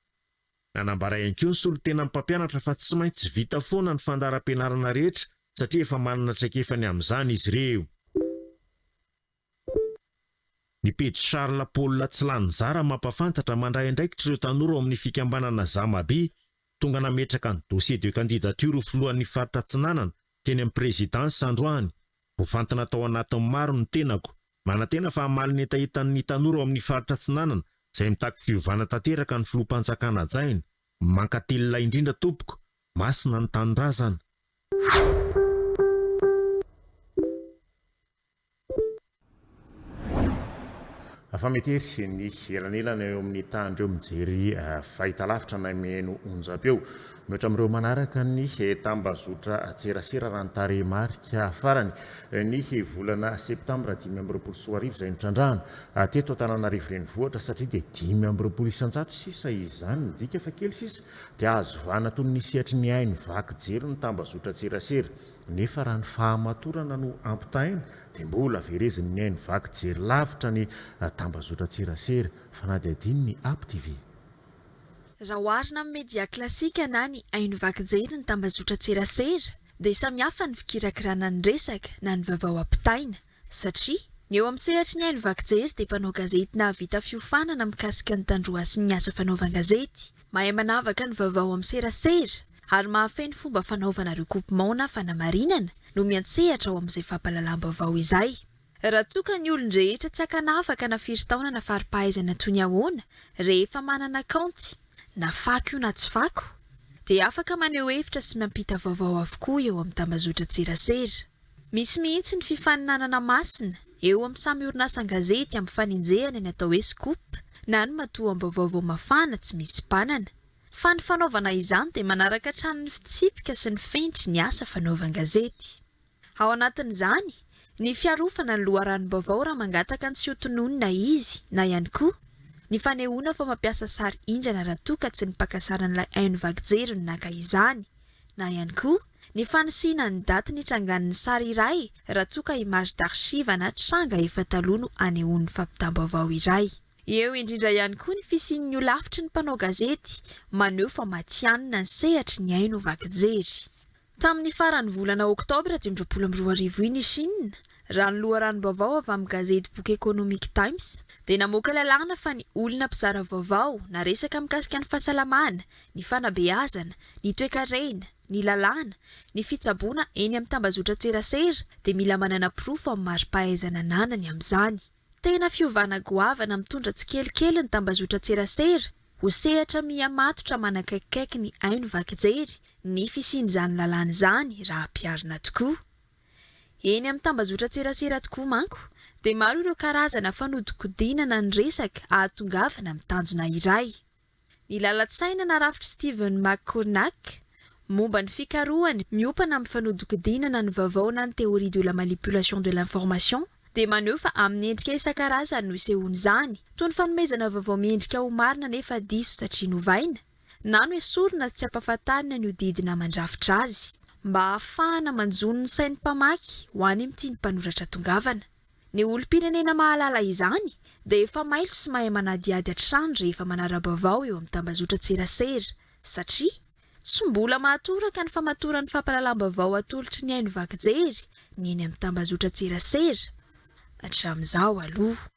Nanambara ihany koa ny solontenan'ny mpampianatra fa tsy maintsy vita foana ny fandaharam-pianarana rehetra satria efa manana traikefa ny amin'izany izy ireo. Ny pejy Charles Paul Tsilanizara mampafantatra mandray andraikitra ireo tanora ao amin'ny fikambanana Zamabi tonga nametraka ny dossier de candidature ho filohan'ny faritra Atsinanana teny amin'ny présidence androany. Voafantina tao anatin'ny maro ny tenako. Manantena fa hamaly ny hetahetan'ny tanora ao amin'ny faritra Atsinanana izay mitaky fiovana tanteraka ny filoham-panjakana hajaina. Mankatelina indrindra tompoko. Masina ny tanindrazana. Fa mety ery ny elanelana eo amin'ny tahan'ireo mijery fahitalavitra na mihaino onjam-peo. Mihoatra amin'ireo manaraka ny tambazotra tserasera raha ny tarehimarika farany ny volana septambra 2025 izay notrandrahana teto Antananarivo Renivohitra satria dia 25% sisa izany midika fa kely sisa dia azo vahana toy ny sehatry ny haino vaky jery ny tambazotra tserasera. Nefa raha ny fahamatorana no ampitahaina dia mbola verezin'ny haino vaky jery lavitra ny tambazotran-tserasera. Fanadihadian'ny ny App TV. Raha oharina amin'ny media klasika na ny haino vaky jery ny tambazotran-tserasera dia samihafa ny fikirakirana ny resaka na ny vaovao ampitaina. Satria, ny eo amin'ny sehatry ny haino vaky jery dia mpanao gazety nahavita fiofanana mikasika ny tandrohasin'ny asa fanaovan-gazety, mahay manavaka ny vaovao amin'ny serasera ary mahafehy ny fomba fanaovana recoupement na fanamarinana no miantsehatra ao amin'izay fampahalalam-baovao izay. Raha toa ka ny olon-drehetra tsy ankanavaka na firy taona na fari-pahaizana toy ny ahoana rehefa manana kaonty, na fako io na tsy fako, dia afaka maneho hevitra sy mampita vaovao avokoa eo amin'ny tambazotran-tserasera. Misy mihitsy ny fifaninanana masina eo amin'ny samy orinasan-gazety amin'ny fanenjehana ny atao hoe scoop na ny matoam-baovao vao mafana tsy misy mpanana. Fa ny fanaovana izany dia manaraka hatrany ny fitsipika sy ny fenitry ny asa fanaovan-gazety. Ao anatin'izany, ny fiarofana ny loharanom-baovao raha mangataka ny tsy ho tononina izy na ihany koa ny fanehoana fa mampiasa sary indrana raha toa ka tsy ny mpaka sarin'ilay haino vaky jery no naka izany na ihany koa ny fanisiana ny daty nitrangan'ny sary iray raha toa ka image d'archive na tranga efa taloha no anehoan'ny fampitam-baovao iray. Eo indrindra ihany koa ny fisian'ny holafitry ny mpanao gazety maneho fa matihanina ny sehatry ny haino vaky jery. Tamin'ny faran'ny volana oktobra 2025 iny i Shina, raha ny loharanom-baovao avy amin'ny gazety boky Economic Times, dia namoaka lalàna fa ny olona mpizara vaovao na resaka mikasika ny fahasalamana, ny fanabeazana, ny toekarena, ny lalàna, ny fitsaboana eny amin'ny tambazotran-tserasera dia mila manana porofo amin'ny mari-pahaizana ananany amin'izany. Tena fiovana goavana mitondra tsikelikely ny tambazotran-tserasera ho sehatra miha matotra manakaikikaiky ny haino vaky jery ny fisian'izany lalàna izany raha ampiharina tokoa. Eny amin'ny tambazotran-tserasera tokoa manko dia maro ireo karazana fanodikodinana ny resaka ahatongavana amin'ny tanjona iray. Ny lalan-tsaina narafitr'i Steven McCornack momba ny fikarohany miompana amin'ny fanodikodinana ny vaovao na ny théorie de la manipulation de l'information dia maneho fa amin'ny endrika isan-karazany no isehoan'izany, toy ny fanomezana vaovao miendrika ho marina nefa diso satria novaina, na noesorina sy tsy ampahafantarina ny hodidina mandrafitra azy, mba hahafahana manjono ny sain'ny mpamaky ho any amin'ny tian'ny mpanoratra tongavana. Ny olom-pirenena mahalala izany dia efa mailo sy mahay manadihady hatrany rehefa manara-baovao eo amin'ny tambazotran-tserasera satria tsy mbola mahatoraka ny famatoran'ny fampahalalam-baovao atolotry ny haino vaky jery ny eny amin'ny tambazotran-tserasera hatramin'izao aloha.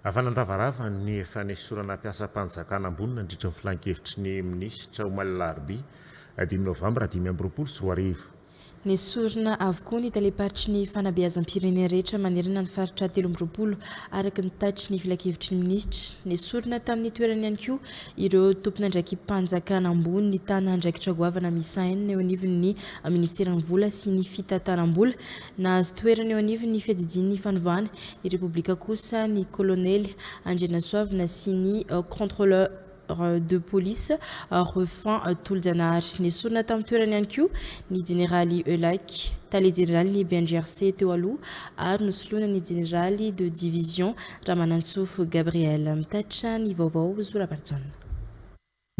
Afa nandravarava ny fanesorana mpiasam-panjakana ambony nandritra ny filankevitry ny minisitra omaly alarobia dimy novambra 2025. Nesorina avokoa ny talem-paritry ny fanabeazam-pirenena rehetra manerana ny faritra 23 araka ny tatitry ny filankevitry ny minisitra. Nesorina tamin'ny toerany ihany koa ireo tompon'andraiki-panjakana ambony nitana andraikitra goavana miisa enina eo anivon'ny minisiteran'ny vola sy ny fitantanam-bola. Nahazo toerana eo anivon'ny fiadidian'ny fanovana ny Repoblika kosa ny Kolonely Andrianasoavina sy ny Contrôleur de police Ruffin Tolojanahary. Nesorina tamin'ny toerany ihany koa ny Jeneraly Eulac, Tale Jeneralin'ny BNGRC teo aloha ary nosoloina ny Jeneraly de Division Ramanantsoa Gabriel. Mitatitra ny vaovao Zo Rabarijaona.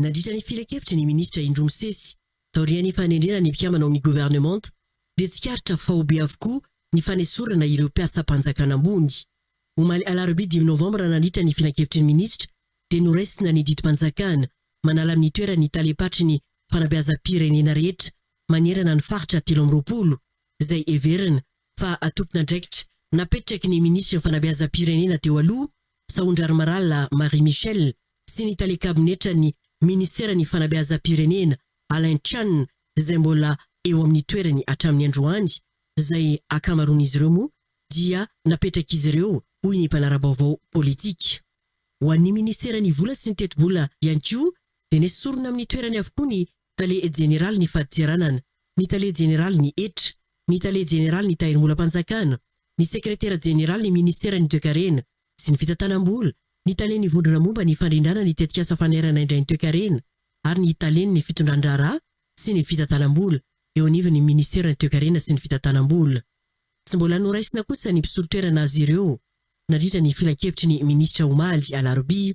Nandritra ny filankevitry ny minisitra indroa misesy, taorian'ny fanendrena ny mpikambana ao amin'ny governemanta, dia tsikaritra fa ho be avokoa ny fanesorana ireo mpiasam-panjakana ambony. Omaly alarobia dimy novambra nandritra ny filankevitry ny minisitra dia noraisina ny didim-panjakana manala amin'ny toerany ny talem-patry ny fanabeazam-pirenena rehetra manerana ny faritra 23 izay heverina fa tompon'andraikitra napetraky ny minisitry ny fanabeazam-pirenena teo aloha Sahondrarimalala Marie Michelle sy ny tale kabinetran'ny minisiteran'ny fanabeazam-pirenena Alain Chan izay mbola eo amin'ny toerany hatramin'ny androany, izay ankamaroan'izy ireo moa dia napetrak'izy ireo, hoy ny mpanara-baovao politika. Ho an'ny minisiteran'ny vola sy ny tetibola ihany koa dia nesorina amin'ny toerany avokoa ny tale jeneralin'ny fadintseranana, ny tale jeneralin'ny hetra, ny tale jeneralin'ny tahirimbolam-panjakana, ny sekretera jeneralin'ny minisiteran'ny toekarena sy ny fitantanam-bola, ny talen'ny vondrona momba ny fandrindrana ny tetikasa fanairana indray ny toekarena ary ny talen'ny fitondran-draharaha sy ny fitantanam-bola eo anivon'ny minisiteran'ny toekarena sy ny fitantanam-bola. Tsy mbola noraisina kosa ny mpisolo toerana azy ireo nandritra ny filankevitry ny minisitra omaly alarobia.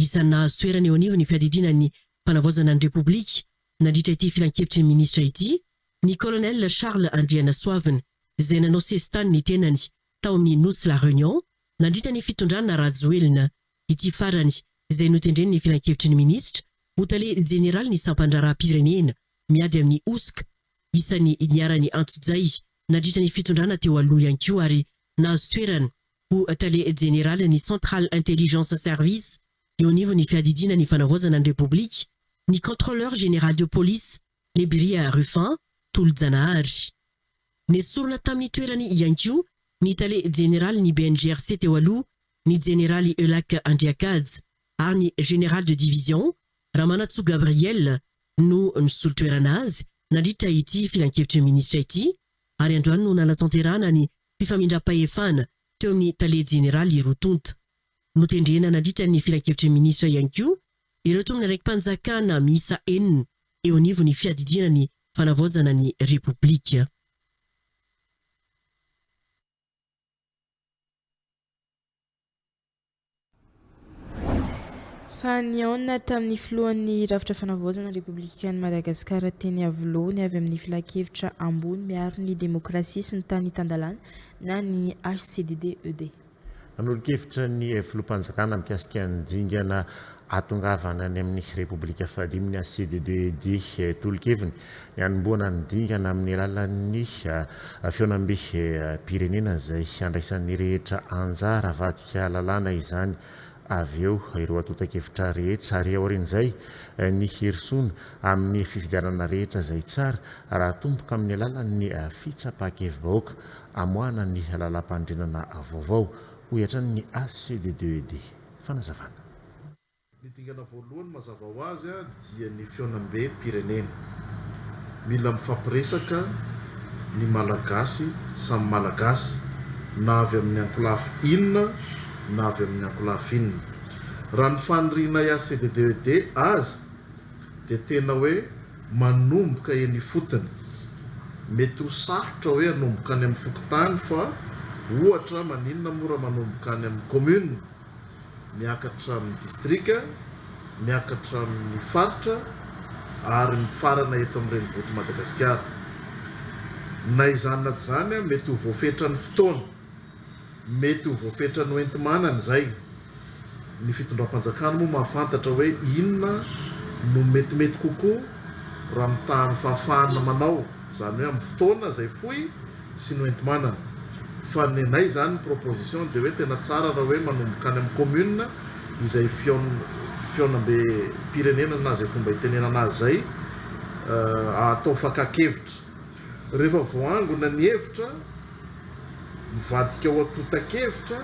Isan'ny nahazo toerana eo anivon'ny fiadidiana ny fanavaozana ny Repoblika nandritra ity filankevitry ny minisitra ity ny Colonel Charles Andrianasoavina izay nanao sesitany ny tenany tao amin'ny Nosy La Réunion nandritra ny fitondrana Rajoelina. Ity farany izay notendren'ny filankevitry ny minisitra ho tale jeneralin'ny sampan-draharaham-pirenena miady amin'ny hosoka, isan'ny niharan'ny antsojay nandritra ny fitondrana teo aloha ihany koa ary nahazo toerana ho tale jeneralin'ny Central Intelligence Service eo anivon'ny fiadidiana ny fanavaozana ny Repoblika, ny Contrôleur général de police Nebiria Ruffin Tolojanahary. Nesorina tamin'ny toerany ihany koa ny tale jeneralin'ny BNGRC teo aloha ny jeneraly Eulac Andriakaja ary ny Général de division Ramanantsoa Gabriel no nisolo toerana azy nandritra ity filankevitry ny minisitra ity ary androany no nanatanterahana ny fifamindram-pahefana teo amin'ny tale jeneraly roa tonta. Notendrena nandritra ny filankevitry ny minisitra ihany koa ireo tompon'andraiki-panjakana miisa enina eo anivon'ny fiadidiana ny fanavaozana ny Repoblika. Efa nihaona tamin'ny filohan'ny rafitra fanavaozana ny Repoblikan'i Madagasikara teny Iavoloha ny avy amin'ny Filankevitra ambony miaro ny demokrasia sy ny tany tan-dalàna na ny HCDDED. Nanolo-kevitra ny filoham-panjakana mikasika ny dingana hahatongavana any amin'ny Repoblika fahadimy ny HCDDED. Tolo-keviny ny hanombohana ny dingana amin'ny alalan'ny fihaonambe-pirenena izay handraisan'ny rehetra anjara avadika lalàna izany avy eo ireo antontan-kevitra rehetra ary aorian'izay ny hirosoana amin'ny fifidianana rehetra izay tsara raha atomboka amin'ny alalan'ny fitsapan-kevi-bahoaka amoahana ny lalàmpanorenana vaovao, hoy hatrany ny HCDDED. Fanazavana. Ny dingana voalohany mazava ho azy dia ny fihaonambem-pirenena. Mila mifampiresaka ny Malagasy samy Malagasy na avy amin'ny ankolafy inona na avy amin'ny ankolafy inona. Raha ny fanirianay HCDDED aza dia tena hoe manomboka eny ifotony. Mety ho sarotra hoe hanomboka any amin'ny fokontany fa ohatra maninona moa raha manomboka any amin'ny commune? miakatra amin'ny distrika, miakatra amin'ny faritra ary mifarana eto amin'ny renivohitr'i Madagasikara. Na izany na tsy izany, mety ho voafetran'ny fotoana, mety ho voafetran'ny hoenti-manana izay. Ny fitondram-panjakana moa mahafantatra hoe inona no metimety kokoa raha mitaha ny fahafahana manao, izany hoe amin'ny fotoana izay fohy, sy ny hoenti-manana. Fa ny anay izany ny proposition dia hoe tena tsara raha hoe manomboka any amin'ny commune izay fihaonambe-pirenena na izay fomba itenenana azy izay atao fakan-kevitra. Rehefa voaangona ny hevitra, mivadika ho antontan-kevitra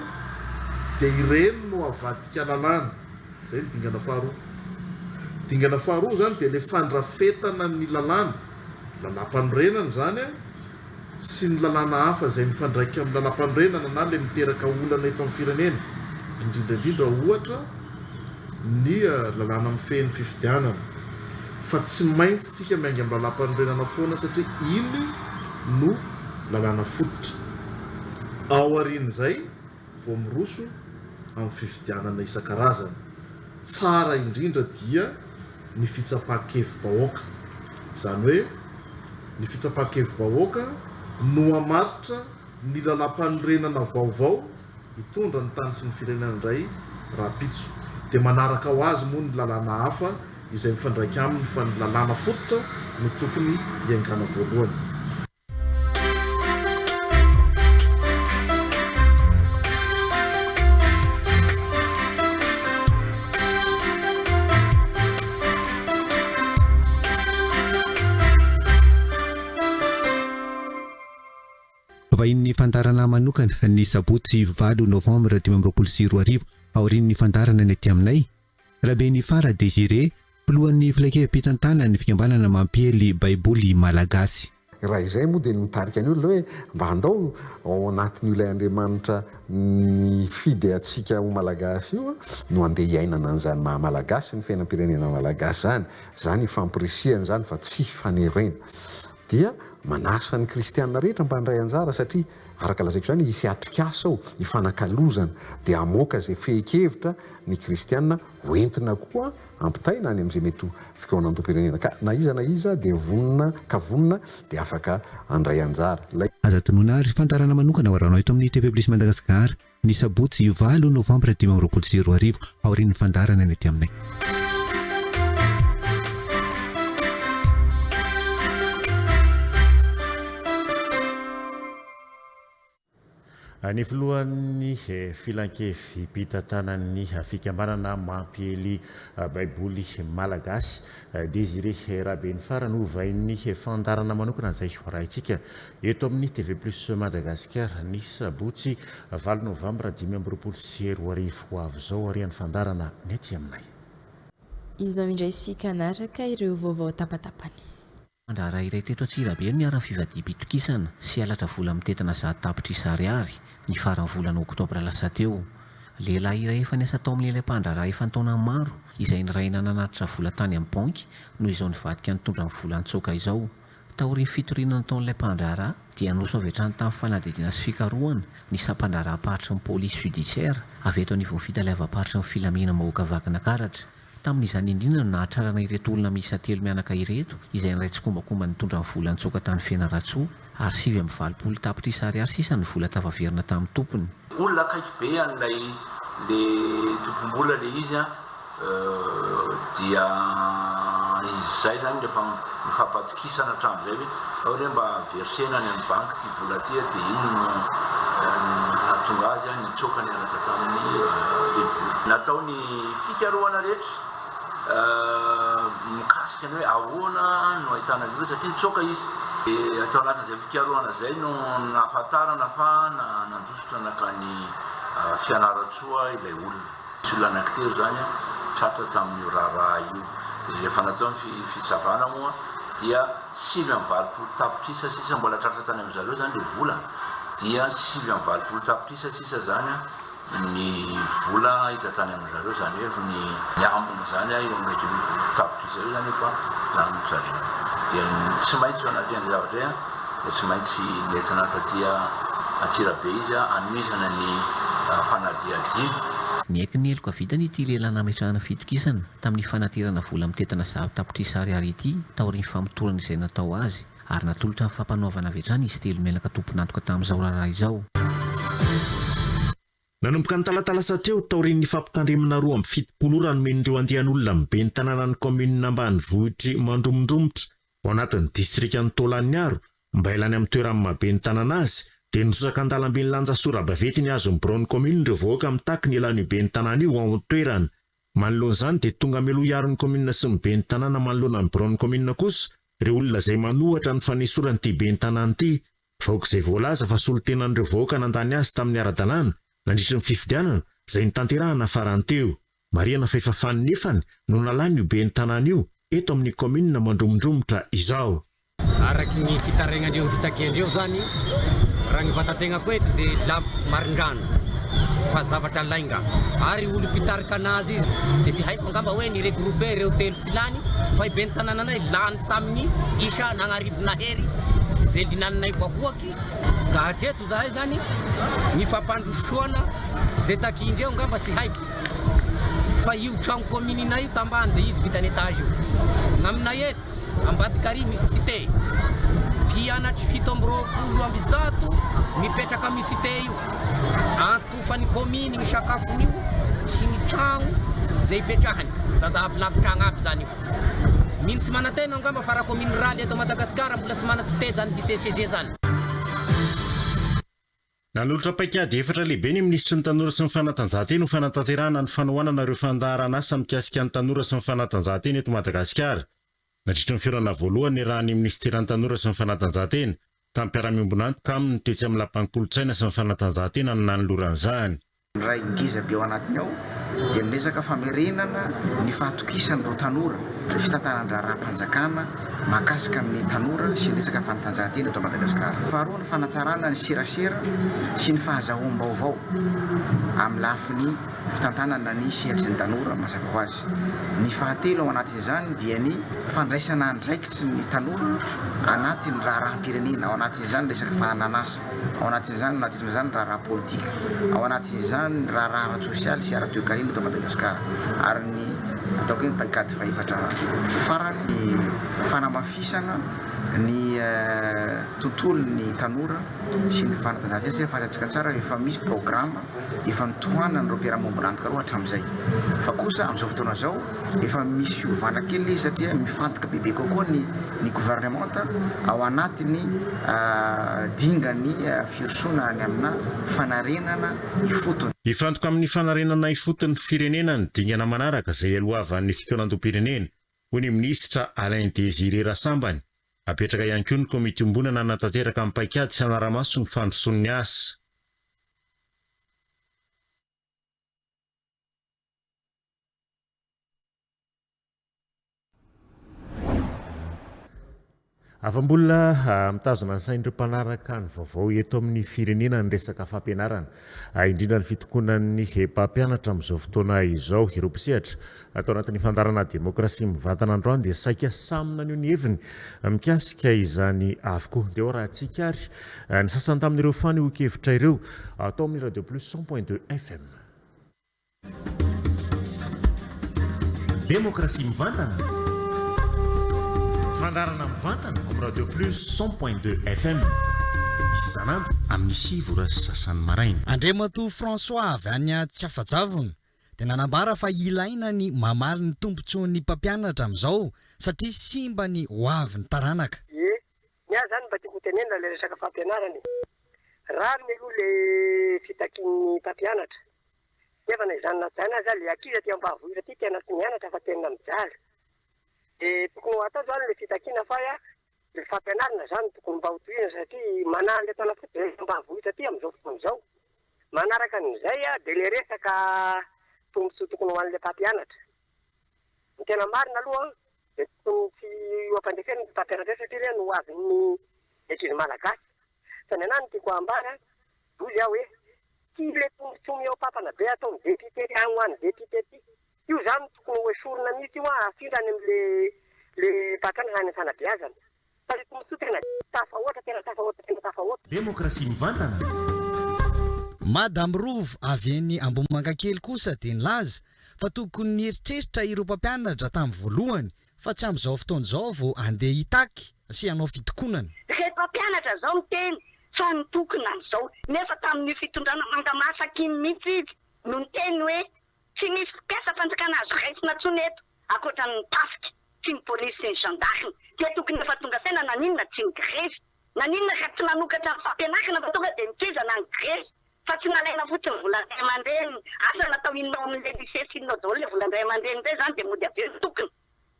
dia ireny no avadika lalàna. Izay ny dingana faharoa. Dingana faharoa izany dia ilay fandrafetana ny lalàna, lalàmpanorenana izany an, sy ny lalàna hafa izay mifandraika amin'ny lalàmpanorenana na ilay miteraka olana eto amin'ny firenena, indrindra indrindra ohatra ny lalàna mifehy ny fifidianana. Fa tsy maintsy tsika miainga amin'ny lalàmpanorenana foana satria iny no lalàna fototra. Aorian'izay vao miroso amin'ny fifidianana isan-karazany. Tsara indrindra dia ny fitsapan-kevi-bahoaka. Izany hoe ny fitsapan-kevi-bahoaka no hamaritra ny lalàmpanorenana vaovao hitondra ny tany sy ny firenena indray rahampitso. Dia manaraka ho azy moa ny lalàna hafa izay mifandraika aminy fa ny lalàna fototra no tokony hiaingàna voalohany. Vahinin'ny fandaharana manokana ny sabotsy valo novambra 2025 aorian'ny fandaharana ny aty aminay, Rabenifara Désiré, filohan'ny filankevi-pitantanan'ny fikambanana mampiely Baiboly Malagasy. Raha izay moa dia ny mitarika ny olona hoe mba andao ao anatin'io ilay Andriamanitra nifidy antsika ho Malagasy io no andeha hiainana an'izany maha Malagasy ny fiainam-pirenena Malagasy izany, izany ifampirisihana izany fa tsy hifanerena. Dia manasa ny kristiana rehetra mba handray anjara satria araka lazaiko izany hisy atrikasa ao hifanakalozana dia hamoaka izay fehin-kevitra ny kristiana ho entina koa Ampitaina any amin'izay mety ho fikaonandoham-pirenena ka na iza na iza dia vonona ka vonona dia afaka handray anjara. Ilay. Aza adinoina ary fandaharana manokana ho arahanao eto amin'ny TV Plus Madagascar ny sabotsy valo novambra 2025 aorian'ny fandaharana ny aty aminay. Ny filohan'ny filankevi-pitantanan'ny fikambanana mampiely Baiboly malagasy, Désiré Rabenifara no vahin'ny fandaharana manokana izay horahintsika eto amin'ny TV Plus Madagasikara ny sabotsy valo novambra 2025 ho avy izao aorian'ny fandaharana ny aty aminay. Izao indray isika hanaraka ireo vaovao tapatapany. Mpandraharaha iray teto Antsirabe no niharan'ny fivadiham-pitokisana sy halatra vola mitentina 100 tapitrisa ariary, ny faran'ny volana oktobra lasa teo. Lehilahy iray efa niasa tao amin'ilay mpandraharaha efa an-taonany maro, izay nirahina nanatitra vola tany amin'ny banky, no izao nivadika nitondra ny vola nitsoaka izao. Taorian'ny fitoriana nataon'ilay mpandraharaha dia niroso avy hatrany tamin'ny fanadihadiana sy fikarohana ny sampandraharaham-paritry ny polisy judiciaire avy eto anivon'ny fitaleavam-paritry ny filaminam-bahoaka Vakinakaratra. Tamin'izany indrindra no nahatrarana ireto olona miisa telo mianaka ireto izay niray tsikombakomba nitondra ny vola nitsoaka tany Fianarantsoa ary 89 tapitrisa ariary sisa ny vola tafaverina tamin'ny tompony. Olona akaiky be an'ilay le tompom-bola le izy an, dia izay zany rehefa nifampatokisana hatramin'izay hoe ao re mba versena any amin'ny banky ity vola ity an, dia iny no nahatonga azy nitsoaka niaraka tamin'ny le vola. Natao ny fikarohana rehetra mikasika ny hoe ahoana no ahitana ny vola satria nitsoaka izy. Dia tao anatin'izay fikarohana izay no nahafantarana fa nandositra nankany Fianarantsoa ilay olona. Nisy olona anankitelo izany tratra tamin'io raharaha io. Rehefa natao ny fisavana moa dia 89 tapitrisa sisa mbola tratra tany amin-dry zareo izany ilay vola dia 89 tapitrisa sisa izany ny vola hita tany amin-dry zareo, izany hoe ny ny ambiny izany eo amin'ny 11 tapitrisa eo izany efa lanin-dry zareo. Dia tsy maintsy eo anatrehan'izay zavatra izay dia tsy maintsy nentina taty Antsirabe izy hanohizana ny fanadihadiana. Niaiky ny heloka vitany ity lehilahy nametrahana fitokisana tamin'ny fanaterana vola mitentina zato tapitrisa ariary ity taorian'ny famotorana izay natao azy. ary natolotra ny fampanoavana avy hatrany izy telo mianaka tompon'antoka tamin'izao raharaha izao. Nanomboka ny talata lasa teo, taorian'ny fampitandremana 72 ora nomen'ireo andian'olona ny ben'ny tanànan'ny kaominina ambanivohitr'i Mandromondromotra, ao anatin'ny distrikan'i Taolagnaro, mba hialany amin'ny toeran'ny maha ben'ny tanàna azy, dia nirotsaka an-dalambe nilanja sora-baventy nihazo ny biraon'ny kaominina ireo vahoaka mitaky ny hialan'io ben'ny tanàna io ao an-toerana. Manoloana izany dia tonga mialoha hiaro ny kaominina sy ny ben'ny tanàna manoloana ny biraon'ny kaominina kosa ireo olona izay manohatra ny fanesorana ity ben'ny tanàna ity. Vahoaka izay voalaza fa solontenan'ireo vahoaka nandany azy tamin'ny ara-dalàna nandritry ny fifidianana izay notanterahana farany teo. Marihana fa efa faninefany no nalany io ben'ny tanàna io eto amin'ny kaominina Mandromondromotra izao. Araky ny fitarainandreo ny fitakiandreo zany, raha ny vatategnako eto de laviko marindrano fa zavatra lainga ary olo mpitarika anazy izy de tsy haiko angamba hoe ni regrouper ireo telo sy lany fa i ben'ny tanananay lany tamin'ny isa nagnarivo nahery ze linaninay vahoaky ka hatreto zahay zany ny fampandrosoana ze takiandreo angamba tsy haiko fa io tragno communinay io tambany de izy vitany etage io gn'aminay eto Ambadika ary misy cité. Mpianatry 127 mipetraka amin'io cité io. Antofan'ny commune ny sakafon'io sy ny tragno izay ipetrahany. Zaza avy lavitra agny aby zany io. Mino tsy manantena angamba fa raha commune rurale eto Madagascar mbola tsy mana cité zany lycée CG zany. Nanolotra paikady efatra lehibe ny minisitry ny Tanora sy ny fanatanjahantena ho fanatanterahana ny fanohanana ireo fandaharanasa mikasika ny tanora sy ny fanatanjahantena eto Madagasikara. Nandritra ny fihaonana voalohany niarahan'ny minisiteran'ny Tanora sy ny fanatanjahantena tamin'ny mpiara-miombon'antoka aminy tetsy amin'ny Lapan'ny kolontsaina sy ny fanatanjahantena no nanolorany izany. Ny iray ngeza be ao anatiny ao dia ny resaka famerenana ny fahatokisan'ireo tanora, ny fitantanan-draharaham-panjakana mahakasika ny tanora sy ny resaka fanatanjahantena eto Madagasikara. Faharoa ny fanatsarana ny serasera sy ny fahazahoam-baovao amin'ny lafiny fitantanana ny sehatry ny tanora mazava ho azy. Ny fahatelo ao anatin'izany dia ny fandraisana andraikitry ny tanora anatin'ny raharaham-pirenena, ao anatin'izany ny resaka fananan'asa. Ao anatin'izany anatin'izany ny raharaha politika, ao anatin'izany ny raharaha ara-tsosialy sy ara-toekarena eto Madagasikara ary ny ataoko hoe ny paikady fahefatra farany, ny fanamafisana ny tontolon'ny tanora sy ny fanatanjahantena satria fantatsika tsara efa misy programa efa notohanan'ireo mpiara-miombon'antoka ireo hatramin'izay fa kosa amin'izao fotoana izao Efa misy fiovana kely ilay izy satria mifantoka bebe kokoa ny ny governemanta ao anatin'ny dingan'ny firosoana any amina fanarenana ifotony. Hifantoka amin'ny fanarenana ifotony firenena ny dingana manaraka izay hialohavan'ny fikaonandoham-pirenena, hoy ny minisitra Alain Désiré Rasambany. Hapetraka ihany koa ny komity iombonana hanatanteraka ny paikady sy hanara-maso ny fandrosoan'ny asa. Afa mbola mitazona ny sain'ireo mpanaraka ny vaovao eto amin'ny firenena ny resaka fampianarana, indrindra ny fitokonan'ny mpampianatra amin'izao fotoana izao. Ireo mpisehatra tao anatin'ny fandaharana Demokrasia Mivantana androany dia saika samy naneho ny heviny mikasika izany avokoa. Dia ho arahantsika ary ny sasany tamin'ireo fanehoan-kevitra ireo tao amin'ny Radio Plus 100.2 FM. Demokrasia mivantana, fandaharana mivantana ao amin'ny Radio Plus 100.2 FM, isan'andro amin'ny 9 ora sy sasany maraina. Andriamatoa François avy any Tsiafajavona dia nanambara fa ilaina ny mamaly ny tombontsoan'ny mpampianatra amin'izao satria simba ny hoavin'ny taranaka. Ie, ny ahy zany mba tiako ho tenenina le resaka fampianarana e. Rariny aloha le fitakian'ny mpampianatra. Nefa na izany na izany aza le ankizy aty ambanivohitra aty tena tsy mianatra fa tena mijaly. De tokony ho atao zany le fitakiana fa le fampianarana zany tokony mba ho tohizana satria manahy le taona fotsiny aty ambanivohitra aty amin'izao fotoana izao. Manaraka an'izay de le resaka tombotsoa tokony ho an'le mpampianatra. Ny tena marina aloha de tokony tsy ho ampandefena ny mpampianatra satria ireny ho avin'ny ankizy malagasy. Fa ny anah no tiako ambara, hoy aho hoe Tsy le tombotsoa mihoa-pampana be ataon'ny député any ho any député ty. Io zany no tokony ho esorina mihitsy io an, afindra any amle le mpampianatra any fanabeazana. Fa le tombotsoa tena tafahoatra, tena tafahoatra, tena tafahoatra. Demokrasia mivantana. Madame Rova avy eny Ambohimangakely kosa dia nilaza fa tokony nieritreritra ireo mpampianatra tamin'ny voalohany fa tsy amin'izao fotoana izao vao handeha hitaky sy hanao fitokonana. Re mpampianatra zao miteny fa nitokona an'izao nefa tamin'io fitondrana manga masaka iny mihitsy izy no niteny hoe tsy misy mpiasam-panjakana azo raisina tsony eto ankoatra ny tafika sy ny polisy sy ny gendarme dia tokony efa tonga saina naninona tsy nigrevy naninona ka tsy nanokatra ny fampianarana fa tonga dia nitohizana ny grevy fa tsy nalaina fotsiny volan-dray aman-dreny asa natao inona ao amin'ilay lycée sy inona ao daholo ilay volan-dray aman-dreny indray izany dia mody avy eo nitokona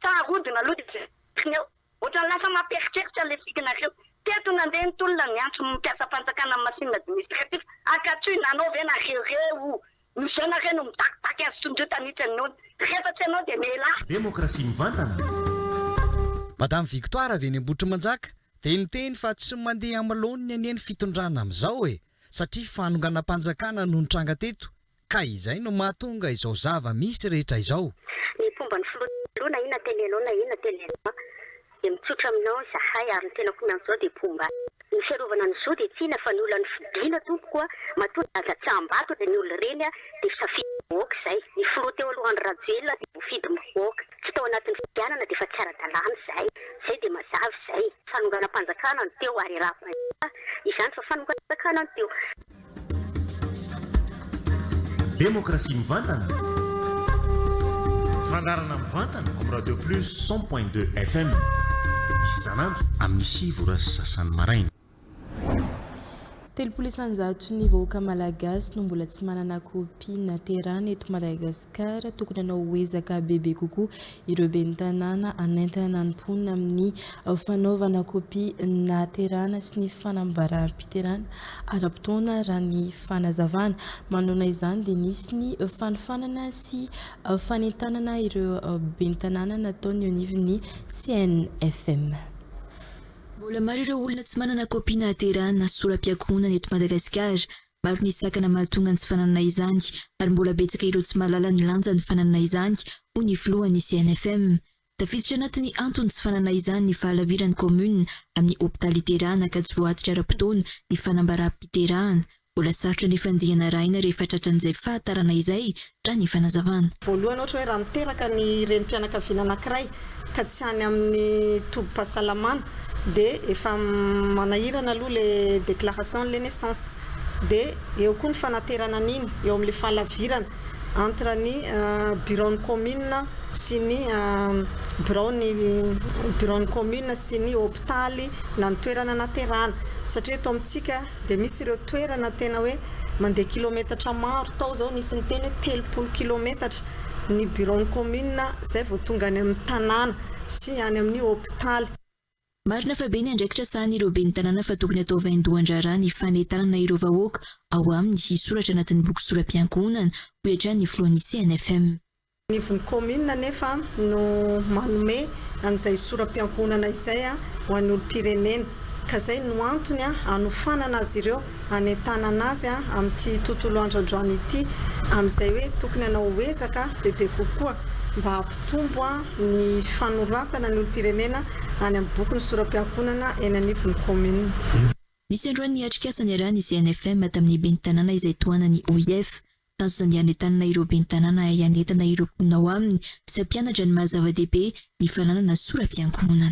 fa arodona aloha dia jerena eo Ohatran'ny lasa mampieritreritra le fikinareo. Teto nandeha ny tolona niantso ny mpiasam-panjakana amin'ny machine administratif ankatsoy nanao ve nareo reo no zao nareo no mitakitaky azy sondriota mihitsy ny nony rehefa tsy anao dia mielà. Demokrasia mivantana. Madame Victoire avy eny Ambohitrimanjaka dia niteny fa tsy mandeha amin'ny laoniny anie ny fitondrana amin'izao e! satria fanonganam-panjakana no nitranga teto Ka izay no mahatonga izao zava misy rehetra izao. Ny mpomba ny filoha taloha na inona tenenao na inona tenenao dia mitsotra aminao izahay ary ny tenako miantso izao dia mpomba azy. Ny fiarovana ny zo dia tsy inona fa ny olona nofidiana tompoko a, matoa nandatsaham-bato ireny olona ireny a dia safidim-bahoaka izay. Ny filoha teo aloha Andry Rajoelina dia voafidim-bahoaka, tsy tao anatin'ny fifidianana dia efa tsy ara-dalàna izay. Izay dia mazava izay. Fanonganam-panjakana no teo ary raha izany fa fanonganam-panjakana no teo. Demokrasia mivantana. Fandaharana mivantana ao amin'ny Radio Plus 100.2 FM. Isan'andro amin'ny 9 ora sy sasany maraina. 30 isan-jaton'ny vahoaka malagasy no mbola tsy manana kopia naterana eto Madagasikara. Tokony hanao ezaka bebe kokoa ireo ben'ny tanàna hanentana ny mponina amin'ny fanaovana kopia naterana sy ny fanambaram-piterahana ara-potoana raha ny fanazavana. Manoloana izany dia nisy ny fanofanana sy fanentanana ireo ben'ny tanàna nataon'ny eo anivon'ny CNFM. Mbola maro ireo olona tsy manana kopia nahaterahana na sora-piankohonana eto Madagasikara. Maro ny sakana mahatonga ny tsy fananana izany ary mbola betsaka ireo tsy mahalala ny lanjan'ny fananana izany, hoy ny filohan'ny CNFM. Tafiditra anatin'ny antony tsy fanana izany ny fahalaviran'ny kaominina amin'ny hopitaly iterahana ka tsy voaatitra ara-potoana ny fanambaram-piterahana. Mbola sarotra anefa ny dingana arahina rehefa tratran'izay fahatarana izay, raha ny fanazavana. Voalohany ohatra hoe raha miteraka ny renim-pianakaviana anankiray ka tsy any amin'ny tobim-pahasalamana dia efa manahirana aloha ilay déclaration an'ilay naissance. Dia eo koa ny fanaterana an'iny eo amin'ilay fahalavirana. entre ny biraon'ny commune sy ny biraon'ny biraon'ny commune sy ny hopitaly na ny toerana naterahana satria eto amintsika dia misy ireo toerana tena hoe mandeha kilometatra maro, tao izao nisy niteny hoe 30 kilometatra ny biraon'ny commune izay vao tonga any amin'ny tanàna sy any amin'ny hopitaly. Marina fa be ny andraikitra sahan'ireo ben'ny tanàna fa tokony atao vaindohan-draharaha ny fanentanana ireo vahoaka ao aminy hisoratra anatin'ny boky sora-piankohonana, hoy hatrany ny filohan'ny CNFM. Anivon'ny commune anefa no manome an'izay sora-piankohonana izay ho an'ny olom-pirenena ka izay no antony hanofanana azy ireo, hanentanana azy amin'ity tontolo andro androany ity amin'izay hoe tokony hanao ezaka bebe kokoa mba hampitombo ny fanoratana ny olom-pirenena any amin'ny bokin'ny sora-piankohonana eny anivon'ny commune. Nisy androany ny atrikasa niarahan'ny CNFM tamin'ny ben'ny tanàna izay tohanan'ny OIF. Tanjona ny hanentanana ireo ben'ny tanàna hahay hanentana ireo mponina ao aminy sy hampianatra ny maha zava-dehibe ny fananana sora-piankohonana.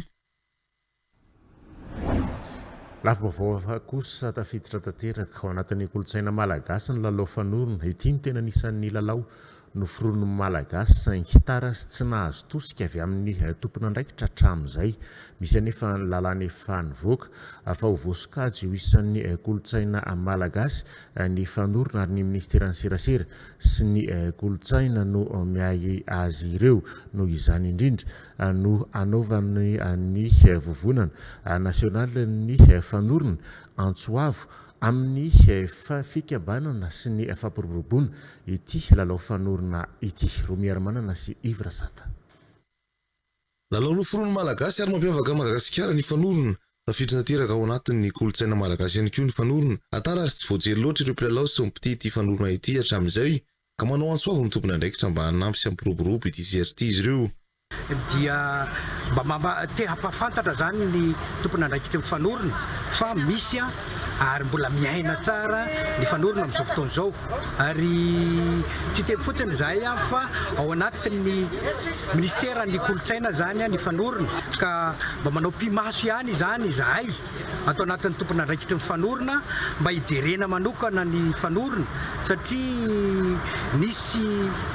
Lafim-baovao hafa kosa, tafiditra tanteraka ao anatin'ny kolontsaina malagasy ny lalao fanorona. Ity no tena anisan'ny lalao Noforonin'ny Malagasy saingy tara sy tsy nahazo tosika avy amin'ny tompon'andraikitra hatramin'izay. Misy anefa ny lalàna efa nivoaka fa ho voasokajy ho isan'ny kolontsaina malagasy ny fanorona ary ny minisiteran'ny serasera sy ny kolontsaina no miahy azy ireo. Noho izany indrindra no anaovan'ny ny vovonana nasionalin'ny fanorona antso avo Amin'ny fikambanana sy ny fampiroboroboana ity lalao fanorona ity. Romiarimanana sy Yves Rasata. Lalao noforonin'ny Malagasy ary mampiavaka an'i Madagasikara ny fanorona. Tafiditra tanteraka ao anatin'ny kolontsaina malagasy ihany koa ny fanorona. Tara ary tsy voajery loatra ireo mpilalao sy mpitia ity fanorona ity hatramin'izay ka manao antso avo amin'ny tompon'andraikitra mba hanampy sy hampiroborobo ity sehatra ity izy ireo. dia mba mba te hampahafantatra zany ny tompon'andraikitry ny fanorona fa misy ary mbola miaina tsara ny fanorona amin'izao fotoana izao ary tsy hiteny fotsiny izahay fa ao anatin'ny minisiteran'ny kolontsaina zany ny fanorona ka mba manao pi-maso ihany izany izahay ato anatin'ny tompon'andraikitry ny fanorona mba hijerena manokana ny fanorona satria nisy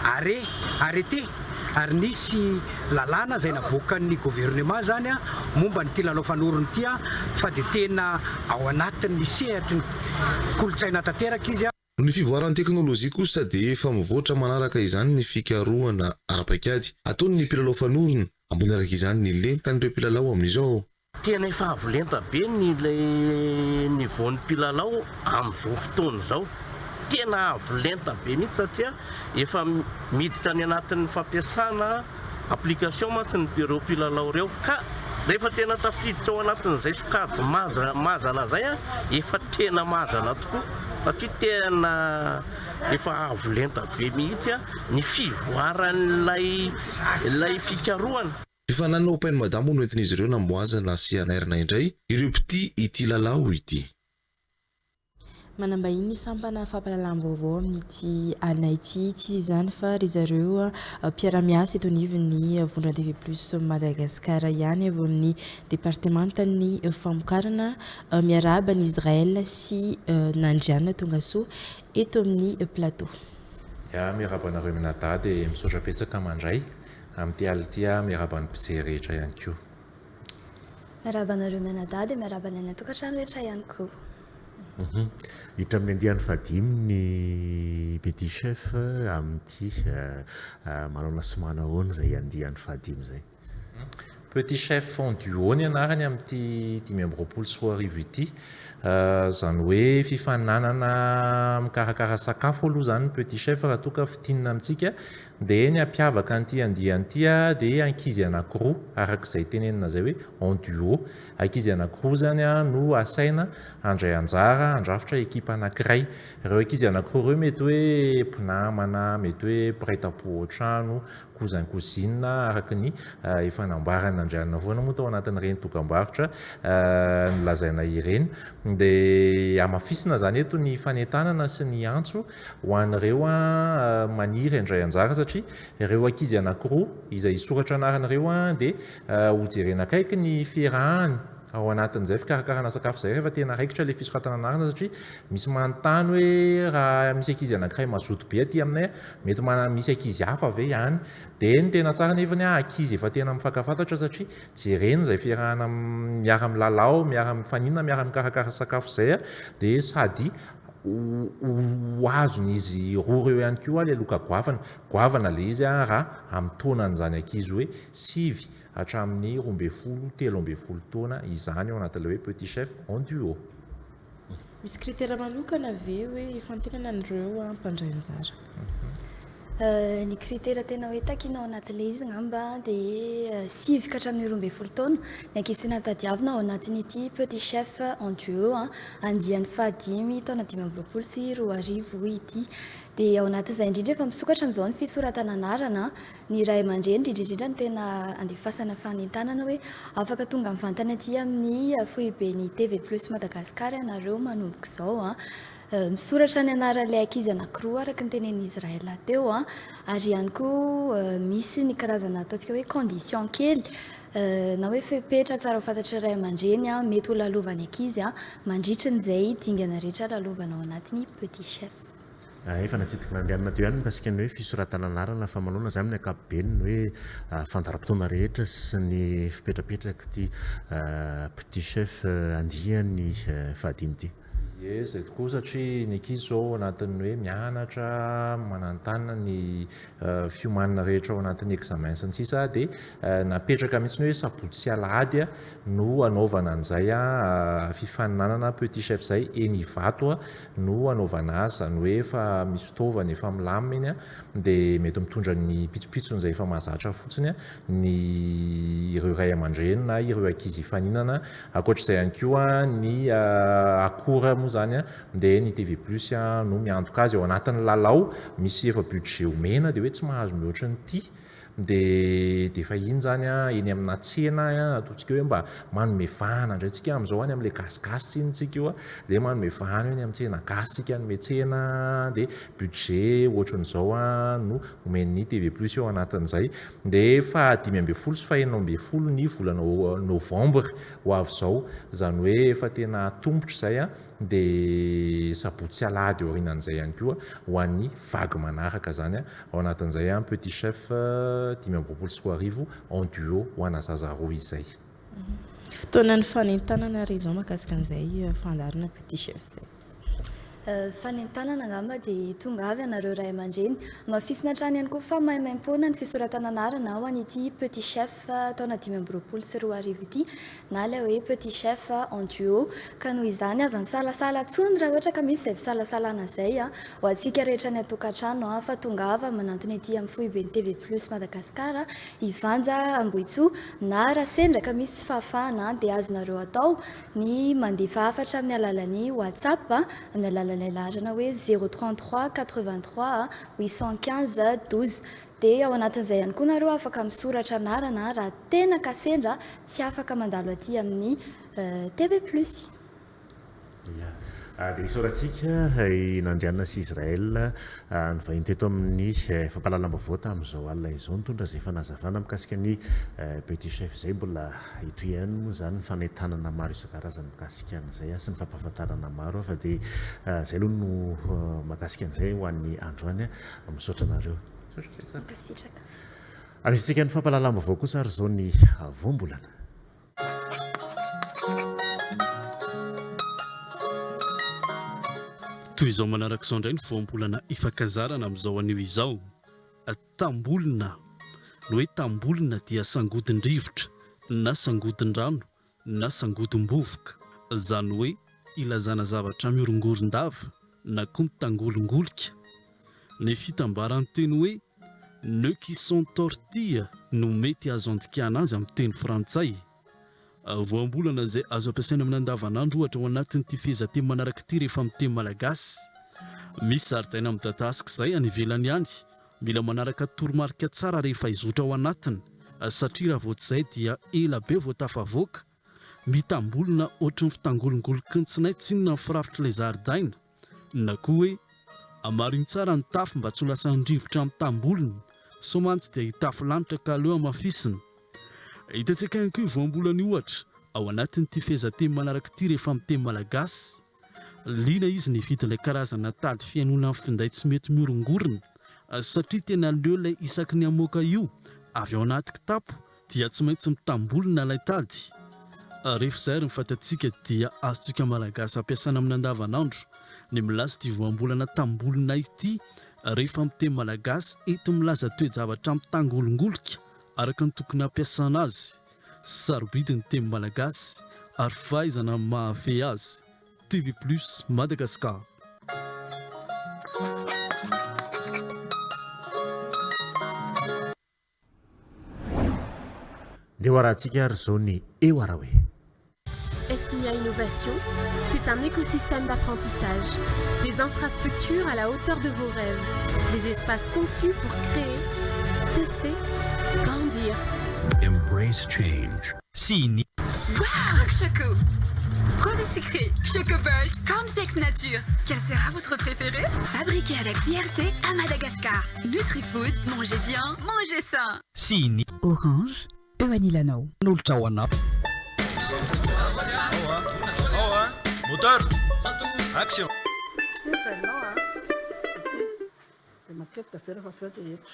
arrêt arrêté ary nisy lalàna izay navoakan'ny governemant izany momba an'ity lalao fanorona ity fa dia tena ao anatin'ny sehatry ny kolontsaina tanteraka izy. Noho ny fivoaran'ny teknolojia kosa dia efa mivoatra manaraka izany ny fikarohana ara-paikady ataon'ny mpilalao fanorona, ambony araka izany ny lentan'ireo mpilalao amin'izao. Tena efa avo lenta be ny ilay niveau ny mpilalao amin'izao fotoana izao. Tena avo lenta be mihitsy satria efa miditra any anatin'ny fampiasana application mantsy ny ireo mpilalao ireo ka rehefa tena tafiditra ao anatin'izay sokajy maza mazana izay efa tena mazana tokoa satria tena efa avo lenta be mihitsy ny fivoaran'ilay ilay fikarohana. Fifaninanana Open Mada moa no entin'izy ireo namoazana sy hanairana indray ireo mpitia ity lalao ity. Manambahiny ny sampana fampahalalam-baovao amin'ity alina ity. Tsy iza izany fa ry zareo mpiara-miasa eto anivon'ny Vondrona TV Plus Madagascar ihany avy ao amin'ny departemantan'ny famokarana. Miarahaba an'i Israël sy Nandriana tongasoa eto amin'ny plateau. Ya, miarahaba anareo mianadahy dia misaotra betsaka mandray. Amin'ity alina ity aho miarahaba ny mpijery rehetra ihany koa. Miarahaba anareo mianadahy dia miarahaba ny any an-tokantrano rehetra ihany koa. Hiditra amin'ny andiany fahadimy ny Petit Chef amin'ity manaona sy manahoana izay andiany fahadimy izay. Petit Chef en duo ny anarany amin'ity 2025 ity. Izany hoe fifaninanana mikarakara sakafo aloha izany ny Petit Chef raha toa ka fintinina amintsika. Dia ny hampiavaka an'ity andiany ity dia ankizy anankiroa, araka izay tenenina izay hoe en duo. Ankizy anankiroa izany no asaina handray anjara handrafitra ekipa anankiray. Ireo ankizy anankiroa ireo mety hoe mpinamana, mety hoe mpiray tampo ao an-trano, cousin cousine araka ny efa nambaran'i Andrianina foana moa tao anatin'ireny dokambarotra nolazaina ireny. Dia hamafisina izany eto ny fanentanana sy ny antso ho an'ireo maniry handray anjara satria ireo ankizy anankiroa izay hisoratra anarana ireo dia hojerena akaiky ny fiarahany ao anatin'izay fikarakarana sakafo izay rehefa tena raikitra ilay fisoratana anarana satria misy manontany hoe raha misy ankizy anankiray mazoto be aty aminay mety misy ankizy hafa ve any dia ny tena tsara nefa ny ankizy efa tena mifankafantatra satria jerena izay fiarahana miara milalao miara mifaninana miara mikarakara sakafo izay dia sady Ho azon'izy roa ireo ihany koa ilay loka goavana. Goavana ilay izy raha amin'ny taonan'izany ankizy hoe sivy hatramin'ny 12, 13 taona izany ao anatin'ilay hoe Petit Chef en duo. Misy critère manokana ve hoe hifantenana an'ireo mpandray anjara? Ny critère tena hoe takiana ao anatin'ilay izy angamba dia sivy ka hatramin'ny 12 taona ny ankizy tena tadiavina ao anatin'ity Petit Chef en duo andiany fahadimy taona 2025 ity. Dia ao anatin'izay indrindra efa misokatra amin'izao ny fisoratana anarana, ny ray aman-dreny indrindra indrindra no tena andefasana fanentanana hoe afaka tonga mivantana aty amin'ny foiben'ny TV Plus Madagascar ianareo manomboka izao. Misoratra ny anaran'ilay ankizy anankiroa araka ny tenenin'i Israël teo ary ihany koa misy ny karazana ataontsika hoe condition kely na hoe fepetra tsara ho fantatry ray aman-dreny mety ho lalovan'ny ankizy mandritra an'izay dingana rehetra lalovana ao anatin'ny Petit Chef. Efa natsidik'i Nandrianina teo ihany mikasika ny hoe fisoratana anarana fa manaona izany amin'ny ankapobeny ny hoe fandaharam-potoana rehetra sy ny fipetrapetrak'ity Petit Chef andiany fahadimy ity. Ie, izay tokoa satria ny ankizy izao ao anatin'ny hoe mianatra, mananontanona ny fiomanana rehetra ao anatin'ny examen sy ny sisa dia napetraka mihitsy ny hoe sabotsy sy alahady no hanaovana an'izay fifaninanana Petit Chef izay eny Ivato no hanaovana azy, izany hoe efa misy fitaovana efa milamina eny dia mety mitondra ny pitsopitsony izay efa mahazatra fotsiny ny ireo ray aman-dreny na ireo ankizy hifaninana. Ankoatra izay ihany koa ny akora moa izany dia ny TV Plus no miantoka azy ao anatin'ny lalao, misy efa budget omena dia hoe tsy mahazo mihoatra an'ity dia dia efa iny izany eny amina tsena ataontsika hoe mba manome vahana indray tsika amin'izao any amin'ilay gasigasy tsinona tsika io dia manome vahana eny amin'ny tsena gasy tsika hanome tsena dia budget ohatran'izao no omen'ny TV Plus eo anatin'izay dia faha 15 sy faha 16 ny volana novembre ho avy izao izany hoe efa tena atombotra izay dia sabotsy sy alahady aorianan'izay ihany koa ho an'ny vague manaraka izany ao anatin'izay Petit Chef 2025 en duo ho ana zaza roa izay. Fotoanan'ny fanentanana ary izao mahakasika an'izay fandaharana Petit Chef izay. Fanentanana angamba dia tonga avy ianareo ray aman-dreny. Hamafisina hatrany ihany koa fa maimaimpoana ny fisoratana anarana ho an'ity Petit Chef taona 2025 ity na ilay hoe Petit Chef en duo. Ka noho izany aza misalasala intsony raha ohatra ka misy izay fisalasalana izay ho antsika rehetra any an-tokantrano fa tongava manantona ety amin'ny foiben'ny TV Plus Madagascar Ivanja Ambohitsoa na raha sendra ka misy tsy fahafahana dia azonareo atao ny mandefa hafatra amin'ny alalan'ny WhatsApp amin'ny alalan'ilay laharana hoe zéro 33 83 815 12 dia ao anatin'izay ihany koa nareo afaka misoratra anarana raha tena ka sendra tsy afaka mandalo aty amin'ny TV Plus. Ia. Dia isaorantsika i Nandrianina sy Israël nivahiny teto amin'ny fampahalalam-baovao tamin'izao alina izao nitondra izay fanazavana mikasika ny Petit Chef izay. Mbola hitohy ihany moa izany ny fanentanana maro isan-karazany mikasika an'izay sy ny fampahafantarana maro fa dia izay aloha no mahakasika an'izay ho an'ny androany. Misaotra anareo. Mankasitraka. Arosintsika ny fampahalalam-baovao kosa ary izao ny voambolana. Toy izao manaraka izao indray ny voambolana ifankazarana amin'izao anio izao. Tambolona. Ny hoe tambolona dia sangodin-drivotra na sangodin-drano na sangodim-bovoka. Izany hoe ilazana zavatra mihorongoron-dava na koa mitangolingolika. Ny fitambaran'ny teny hoe nœuds qui s'entortillent no mety azo andikana azy amin'ny teny frantsay. Voambolana izay azo ampiasaina amin'ny andavanandro ohatra ao anatin'ity fehezanteny manaraka ity rehefa miteny malagasy. Misy zaridaina midadasika izay any ivelany any, mila manaraka toromarika tsara rehefa hizotra ao anatiny satria raha vao tsy izay dia ela be vao tafavoaka. Mitambolona ohatry ny fitangolingoliky ny tsinay tsinona ny firafitr'ilay zaridaina. Na koa hoe, Amarino tsara ny tafo mba tsy ho lasan'ny rivotra mitambolona, sao mantsy dia hitafo lanitra ka aleo hamafisina. Hitantsika ihany koa io voambolana io ohatra ao anatin'ity fehezanteny manaraka ity rehefa miteny malagasy. Liana izy nividy ilay karazana tady fihainoana amin'ny finday tsy mety mihorongorona satria tena leo ilay isaky ny hamoaka io avy ao anaty kitapo Dia tsy maintsy mitambolona ilay tady. Rehefa izay ary ny fantatsika dia azontsika Malagasy ampiasaina amin'ny andavanandro ny milaza ity voambolana tambolona ity rehefa miteny Malagasy enti milaza toe-javatra mitangolingolika araka ny tokony hampiasana azy. Sarobidy ny teny Malagasy ary fahaizana ny mahafehy azy. TV Plus Madagascar. Ndeha ho arahantsika ary izao ny eo ara hoe. SMIA Innovation, c'est un écosystème d'apprentissage, des infrastructures à la hauteur de vos rêves, des espaces conçus pour créer, tester, grandir. Embrace change. Sy ny. Wow Choco Rosé sucré, Choco Burst, Cornflakes Nature. Quel sera votre préféré Fabriqué avec fierté à Madagascar. Nutrifood, mangez bien, mangez sain. Sy ny. Orange, eo anilanao. Nolotra ho anao. Moteur, action. Ty sainao a, ty dia mankety tavela fa avy eo dia eto.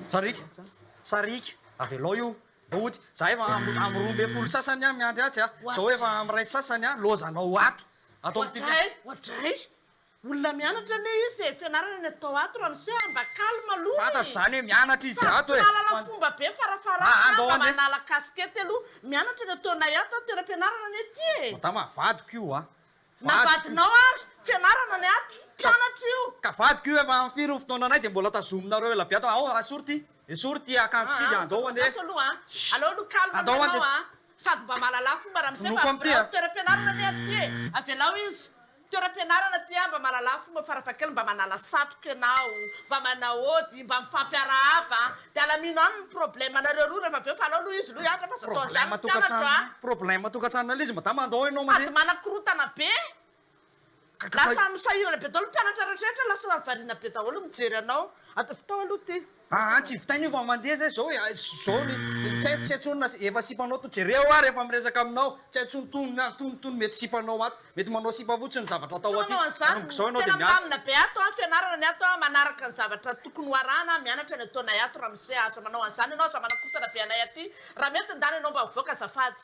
Sariaka, sariaka, avelao io. Mody, za efa amin'ny 12 sasany aho miandry atsy a, zao efa amin'ny iray sasany aho, lozanao ato. Ato amin'ity. Ohatray, ohatray. Olona mianatra anie izy e, fianarana ny atao ato ramose a, mba calme aloha e. Fantatro izany hoe mianatra izy ato e. Sady tsy mahalala fomba be farafaharatiny a, mba manala casquette aloha. Mianatra ny ataonay ato a, toeram-pianarana anie ity e. Madama, vadiko io a. Na vadinao ary, fianarana ny ato, mpianatra io. Ka vadiko io efa amin'ny firy ny fotoananay dia mbola tazominareo ela be ato. Ao, esory ity, esory ity akanjo ity dia andao andeha. Andraso aloha a, aleo aloha calme Andao aloha ianao andeha. a, sady mba mahalala fomba ramose Vonoiko mba amin'ity birao a. toeram-pianarana anie aty e, avelao izy. Toeram-pianarana aty a, mba mahalala fomba farafahakeliny mba manala satroka ianao, mba manao ody, mba mifampiarahaba, dia alamino any ny problème nareo roa rehefa avy eo fa aleo aloha izy aloha hianatra fa aza atao an'izany ny mpianatra a. Problème tokantrano ilay izy madama andao ianao mandeha. Sady manakorontana be, lasa misahirana be daholo ny mpianatra rehetrarehetra lasa variana be daholo mijery anao, vitao aloha ity. Aa tsy vitaina io fa mandeha zay zao e, zao ny tsy haiko tsy haiko tsony na efa sipanao to jereo aho rehefa miresaka aminao tsy haiko tsony tony na tony tony mety sipanao ato mety manao sipa fotsiny ny zavatra atao Tsy aty manao an'izany, manomboka izao ianao tena dia miala. milamina be ato an, fianarana ny ato an, manaraka ny zavatra tokony ho arahana, mianatra ny ataonay ato ramose, aza manao an'izany ianao, aza manakorontana be anay aty, raha mety ndana ianao mba mivoaka azafady,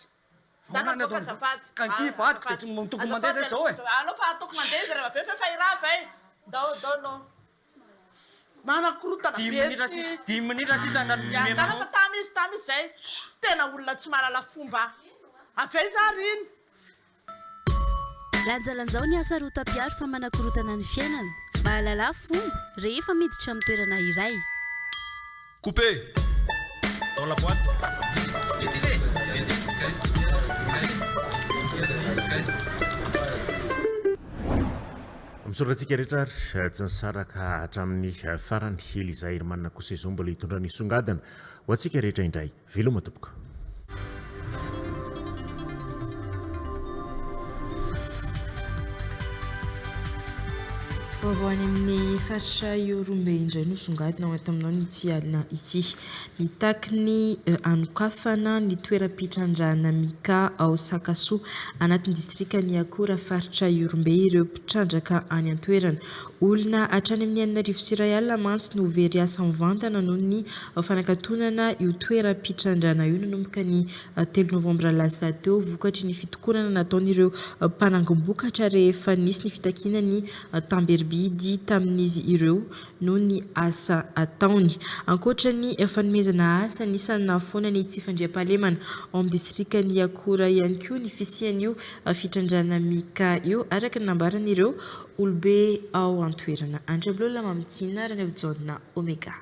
ndana Ahoana ny mivoaka ataon'ny azafady, ka ity vadiko dia azafady, tokony mandeha azafady zay izao e. aleo fa ataoko mandeha izy rehefa avy eo fa efa hirava e, ndao ndao ianao. Manakorontana Dimy be minitra ty. sisa, dimy minitra sisa na Ya, nomenao. fa tamy izy tamy izy zay. Tena olona tsy mahalala fomba. Avy aiza ary iny? Lanjalanjao ny hasarotam-piaro fa manakorontana ny fiainana. Mahalalà fomba rehefa miditra amin'ny toerana iray. Coupé! Dans la boîte. Misaotra antsika rehetra ary tsy nisaraka hatramin'ny farany. Eliza Herman kosa izao mbola hitondra ny songadina ho antsika rehetra indray. Veloma tompoko. Vaovao any amin'ny faritra Ihorombe indray no songadina ao anaty aminao ny ity alina ity. Mitaky ny hanokafana ny toeram-pitrandrahana mica ao Sakasoa, anatin'ny distrikan'Iakora, faritra Ihorombe ireo mpitrandraka any an-toerana. Olona hatrany amin'ny 2100 mantsy no very asa mivantana noho ny fanakatonana io toeram-pitrandrahana io nanomboka ny telo novambra lasa teo vokatry ny fitokonana nataon'ireo mpanangom-bokatra rehefa nisy ny fitakiana ny tamberbidy tamin'izy ireo noho ny asa ataony. Ankoatra ny fanomezana asa, anisan'ny nahafoana ny tsy fandriampahalemana ao amin'ny distrikan'i Iakora ihany koa ny fisian'io fitrandrahana mica io, araka ny nambaran'ireo olobe ao an-toerana. Andriambilola Mamitiana Ranaivojaona Omega.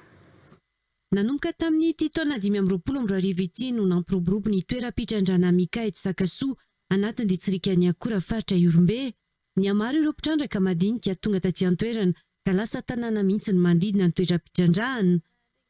Nanomboka tamin'ity taona 2025 ity no nampiroborobo ny toeram-pitrandrahana mica eto Sakasoa, anatin'ny distrikan'i Iakora, faritra Ihorombe. Nihamaro ireo mpitrandraka madinika tonga taty an-toerana ka lasa tanàna mihitsy ny manodidina ny toeram-pitrandrahana.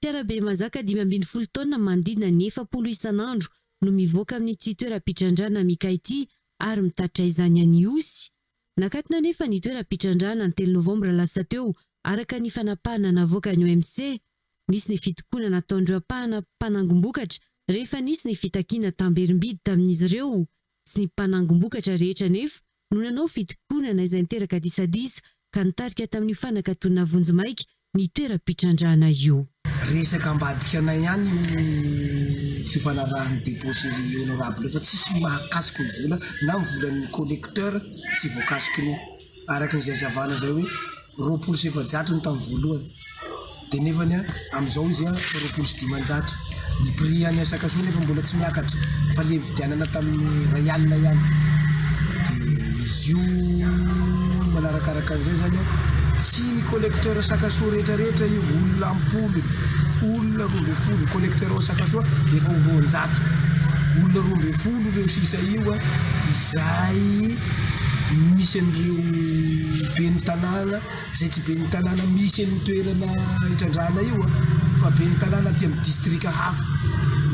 Fiarabe mahazaka 15 taonina manodidina ny 40 isan'andro no mivoaka amin'ity toeram-pitrandrahana Mika ity ary mitatitra izany any Ihosy. Nakatona anefa ny toeram-pitrandrahana ny telo novambra lasa teo araka ny fanapahana navoakan'ny OMC. Nisy ny fitokonana nataon'ireo ampahana mpanangom-bokatra rehefa nisy ny fitakiana tamberim-bidy tamin'izy ireo. Tsy ny mpanangom-bokatra rehetra anefa no nanao fitokonana izay niteraka disadisa ka nitarika tamin'io fanakatonana vonjimaika ny toeram-pitrandrahana io. Resaka ambadika anay ihany io fifanarahan'ny depot sy ry honorable io fa tsisy mahakasiky ny vola na ny volan'ny collecteur tsy voakasiky ny araka izay hazavana izay hoe 420 ny tamin'ny voalohany dia nefany amin'izao izy 520, ny prix any Sakasoa nefa mbola tsy miakatra fa le nividianana tamin'ny iray alina ihany, dia izy io manarakaraka an'izay zany an, Tsy ny collecteur Sakasoa rehetra rehetra io, olona am-polony, olona 12, ny collecteur ao Sakasoa efa ho 200, olona 12 ireo sisa io izay misy an'ireo ben'ny tanàna, izay tsy ben'ny tanàna misy an'io toerana itrandrahana io fa ben'ny tanàna aty amin'ny distrika hafa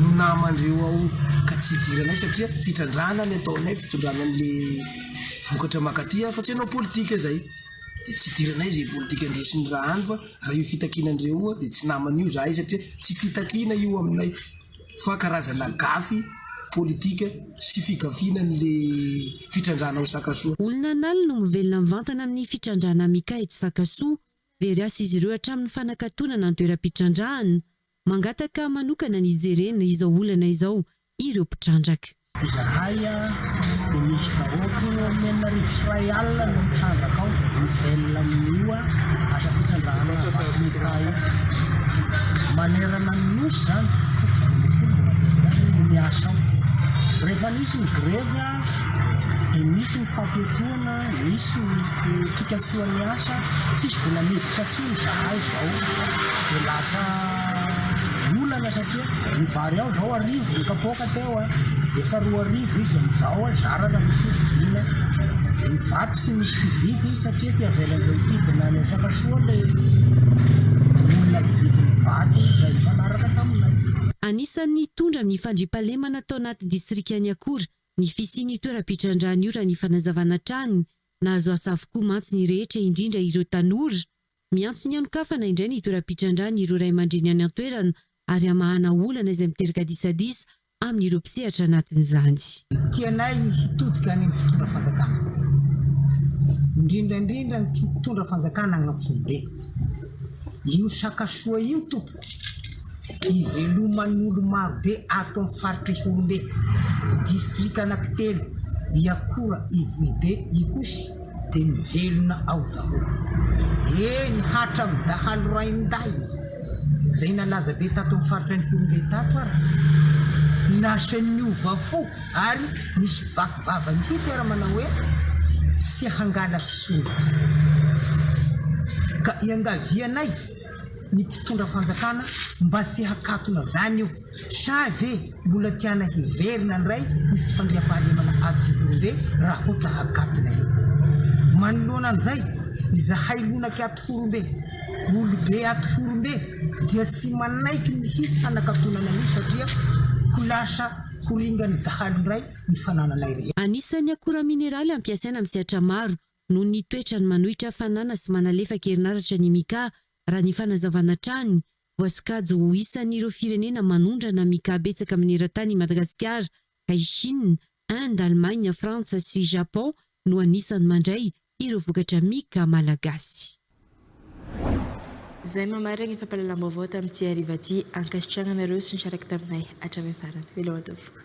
no namandreo ao ka tsy idiranay satria fitrandrahana ny ataonay, fitondrana an'le vokatra mankaty fa tsy hanao politika zay. Dia tsy idiranay izay politikan-dreo sy ny raha any fa raha io fitakiana-ndreo io dia tsy naman'io zahay satria tsy fitakiana io aminay fa karazana gafy politika sy figafiana an'le fitrandrahana ao Sakasoa. Olona an'aliny no mivelona mivantana amin'ny fitrandrahana mica eto Sakasoa. Very asa izy ireo hatramin'ny fanakatonana ny toeram-pitrandrahana. Mangataka manokana ny hijerena izao olana izao ireo mpitrandraka. Izahay dia misy vahoaka eo amin'ny 2100 no mitrandraka ao, mivelona amin'io asa fitrandrahana vato mica io. Manerana ny Nosy izany, foko 18 mbola velona ihany, no miasa ao. Rehefa nisy ny grevy dia nisy ny fampiatoana, nisy ny fikasohan'ny asa, tsisy vola miditra intsony izahay izao dia lasa olana satria ny vary ao izao arivo ny kapoaka teo a, efa 2000 izy amin'izao a, zara raha misy vidiana. Ny vato tsy misy mpividy satria tsy avelan'ireo mpidina any Sakasoa ilay olona mividy ny vato izay nifanaraka taminay. Anisan'ny nitondra ny fandriampahalemana tao anaty distrikan'Iakora ny fisian'io toeram-pitrandrahana io raha ny fanazavana hatrany. Nahazo asa avokoa mantsy ny rehetra indrindra ireo tanora. Miantso ny hanokafana indray ny toeram-pitrandrahana ireo ray aman-dreny any an-toerana ary hamahana olana izay miteraka disadisa amin'ireo mpisehatra anatin'izany. Tianay ny hitodika any amin'ny mpitondra fanjakana, indrindra indrindra ny mpitondra fanjakana any amin'ny foibe. Io Sakasoa io tompoko, iveloman'olo marobe ato amin'ny faritr'Ihorombe, distrika anankitelo, Iakora, Ivohibe, Ihosy, dia mivelona ao daholo. Eny hatramin'ny dahalo raindahiny izay nalaza be tato amin'ny faritra Ihorombe tato ary nasainy niova fo ary nisy vaky vava mihitsy ary manao hoe tsy hangala intsony. Ka iangavianay ny mpitondra fanjakana mba tsy hakatona zany io. Sa ve mbola tiana hiverina ndray ny tsy fandriampahalemana ato Ihorombe raha hotra hakatona io? Manoloana an'izay, izahay lonaky ato Horombe, olobe ato Horombe dia tsy manaiky mihitsy hanakatonana an'io satria ho lasa ho ringan'ny dahalo ndray ny fanananay rehetra. Anisan'ny akora mineraly ampiasaina amin'ny sehatra maro noho ny toetrany manohitra hafanana sy manalefaka herinaratra ny mica, raha ny fanazavana hatrany. Voasokajy ho isan'ireo firenena manondrana mica betsaka maneran-tany i Madagasikara, ka i Chine, Inde, Allemagne, Frantsa sy Japon no anisan'ny mandray ireo vokatra mica malagasy. Izay mamarana ny fampahalalam-baovao tamin'ity hariva ity. Ankasitrahana anareo sy nisaraka taminay hatramin'ny farany. Veloma tompoko.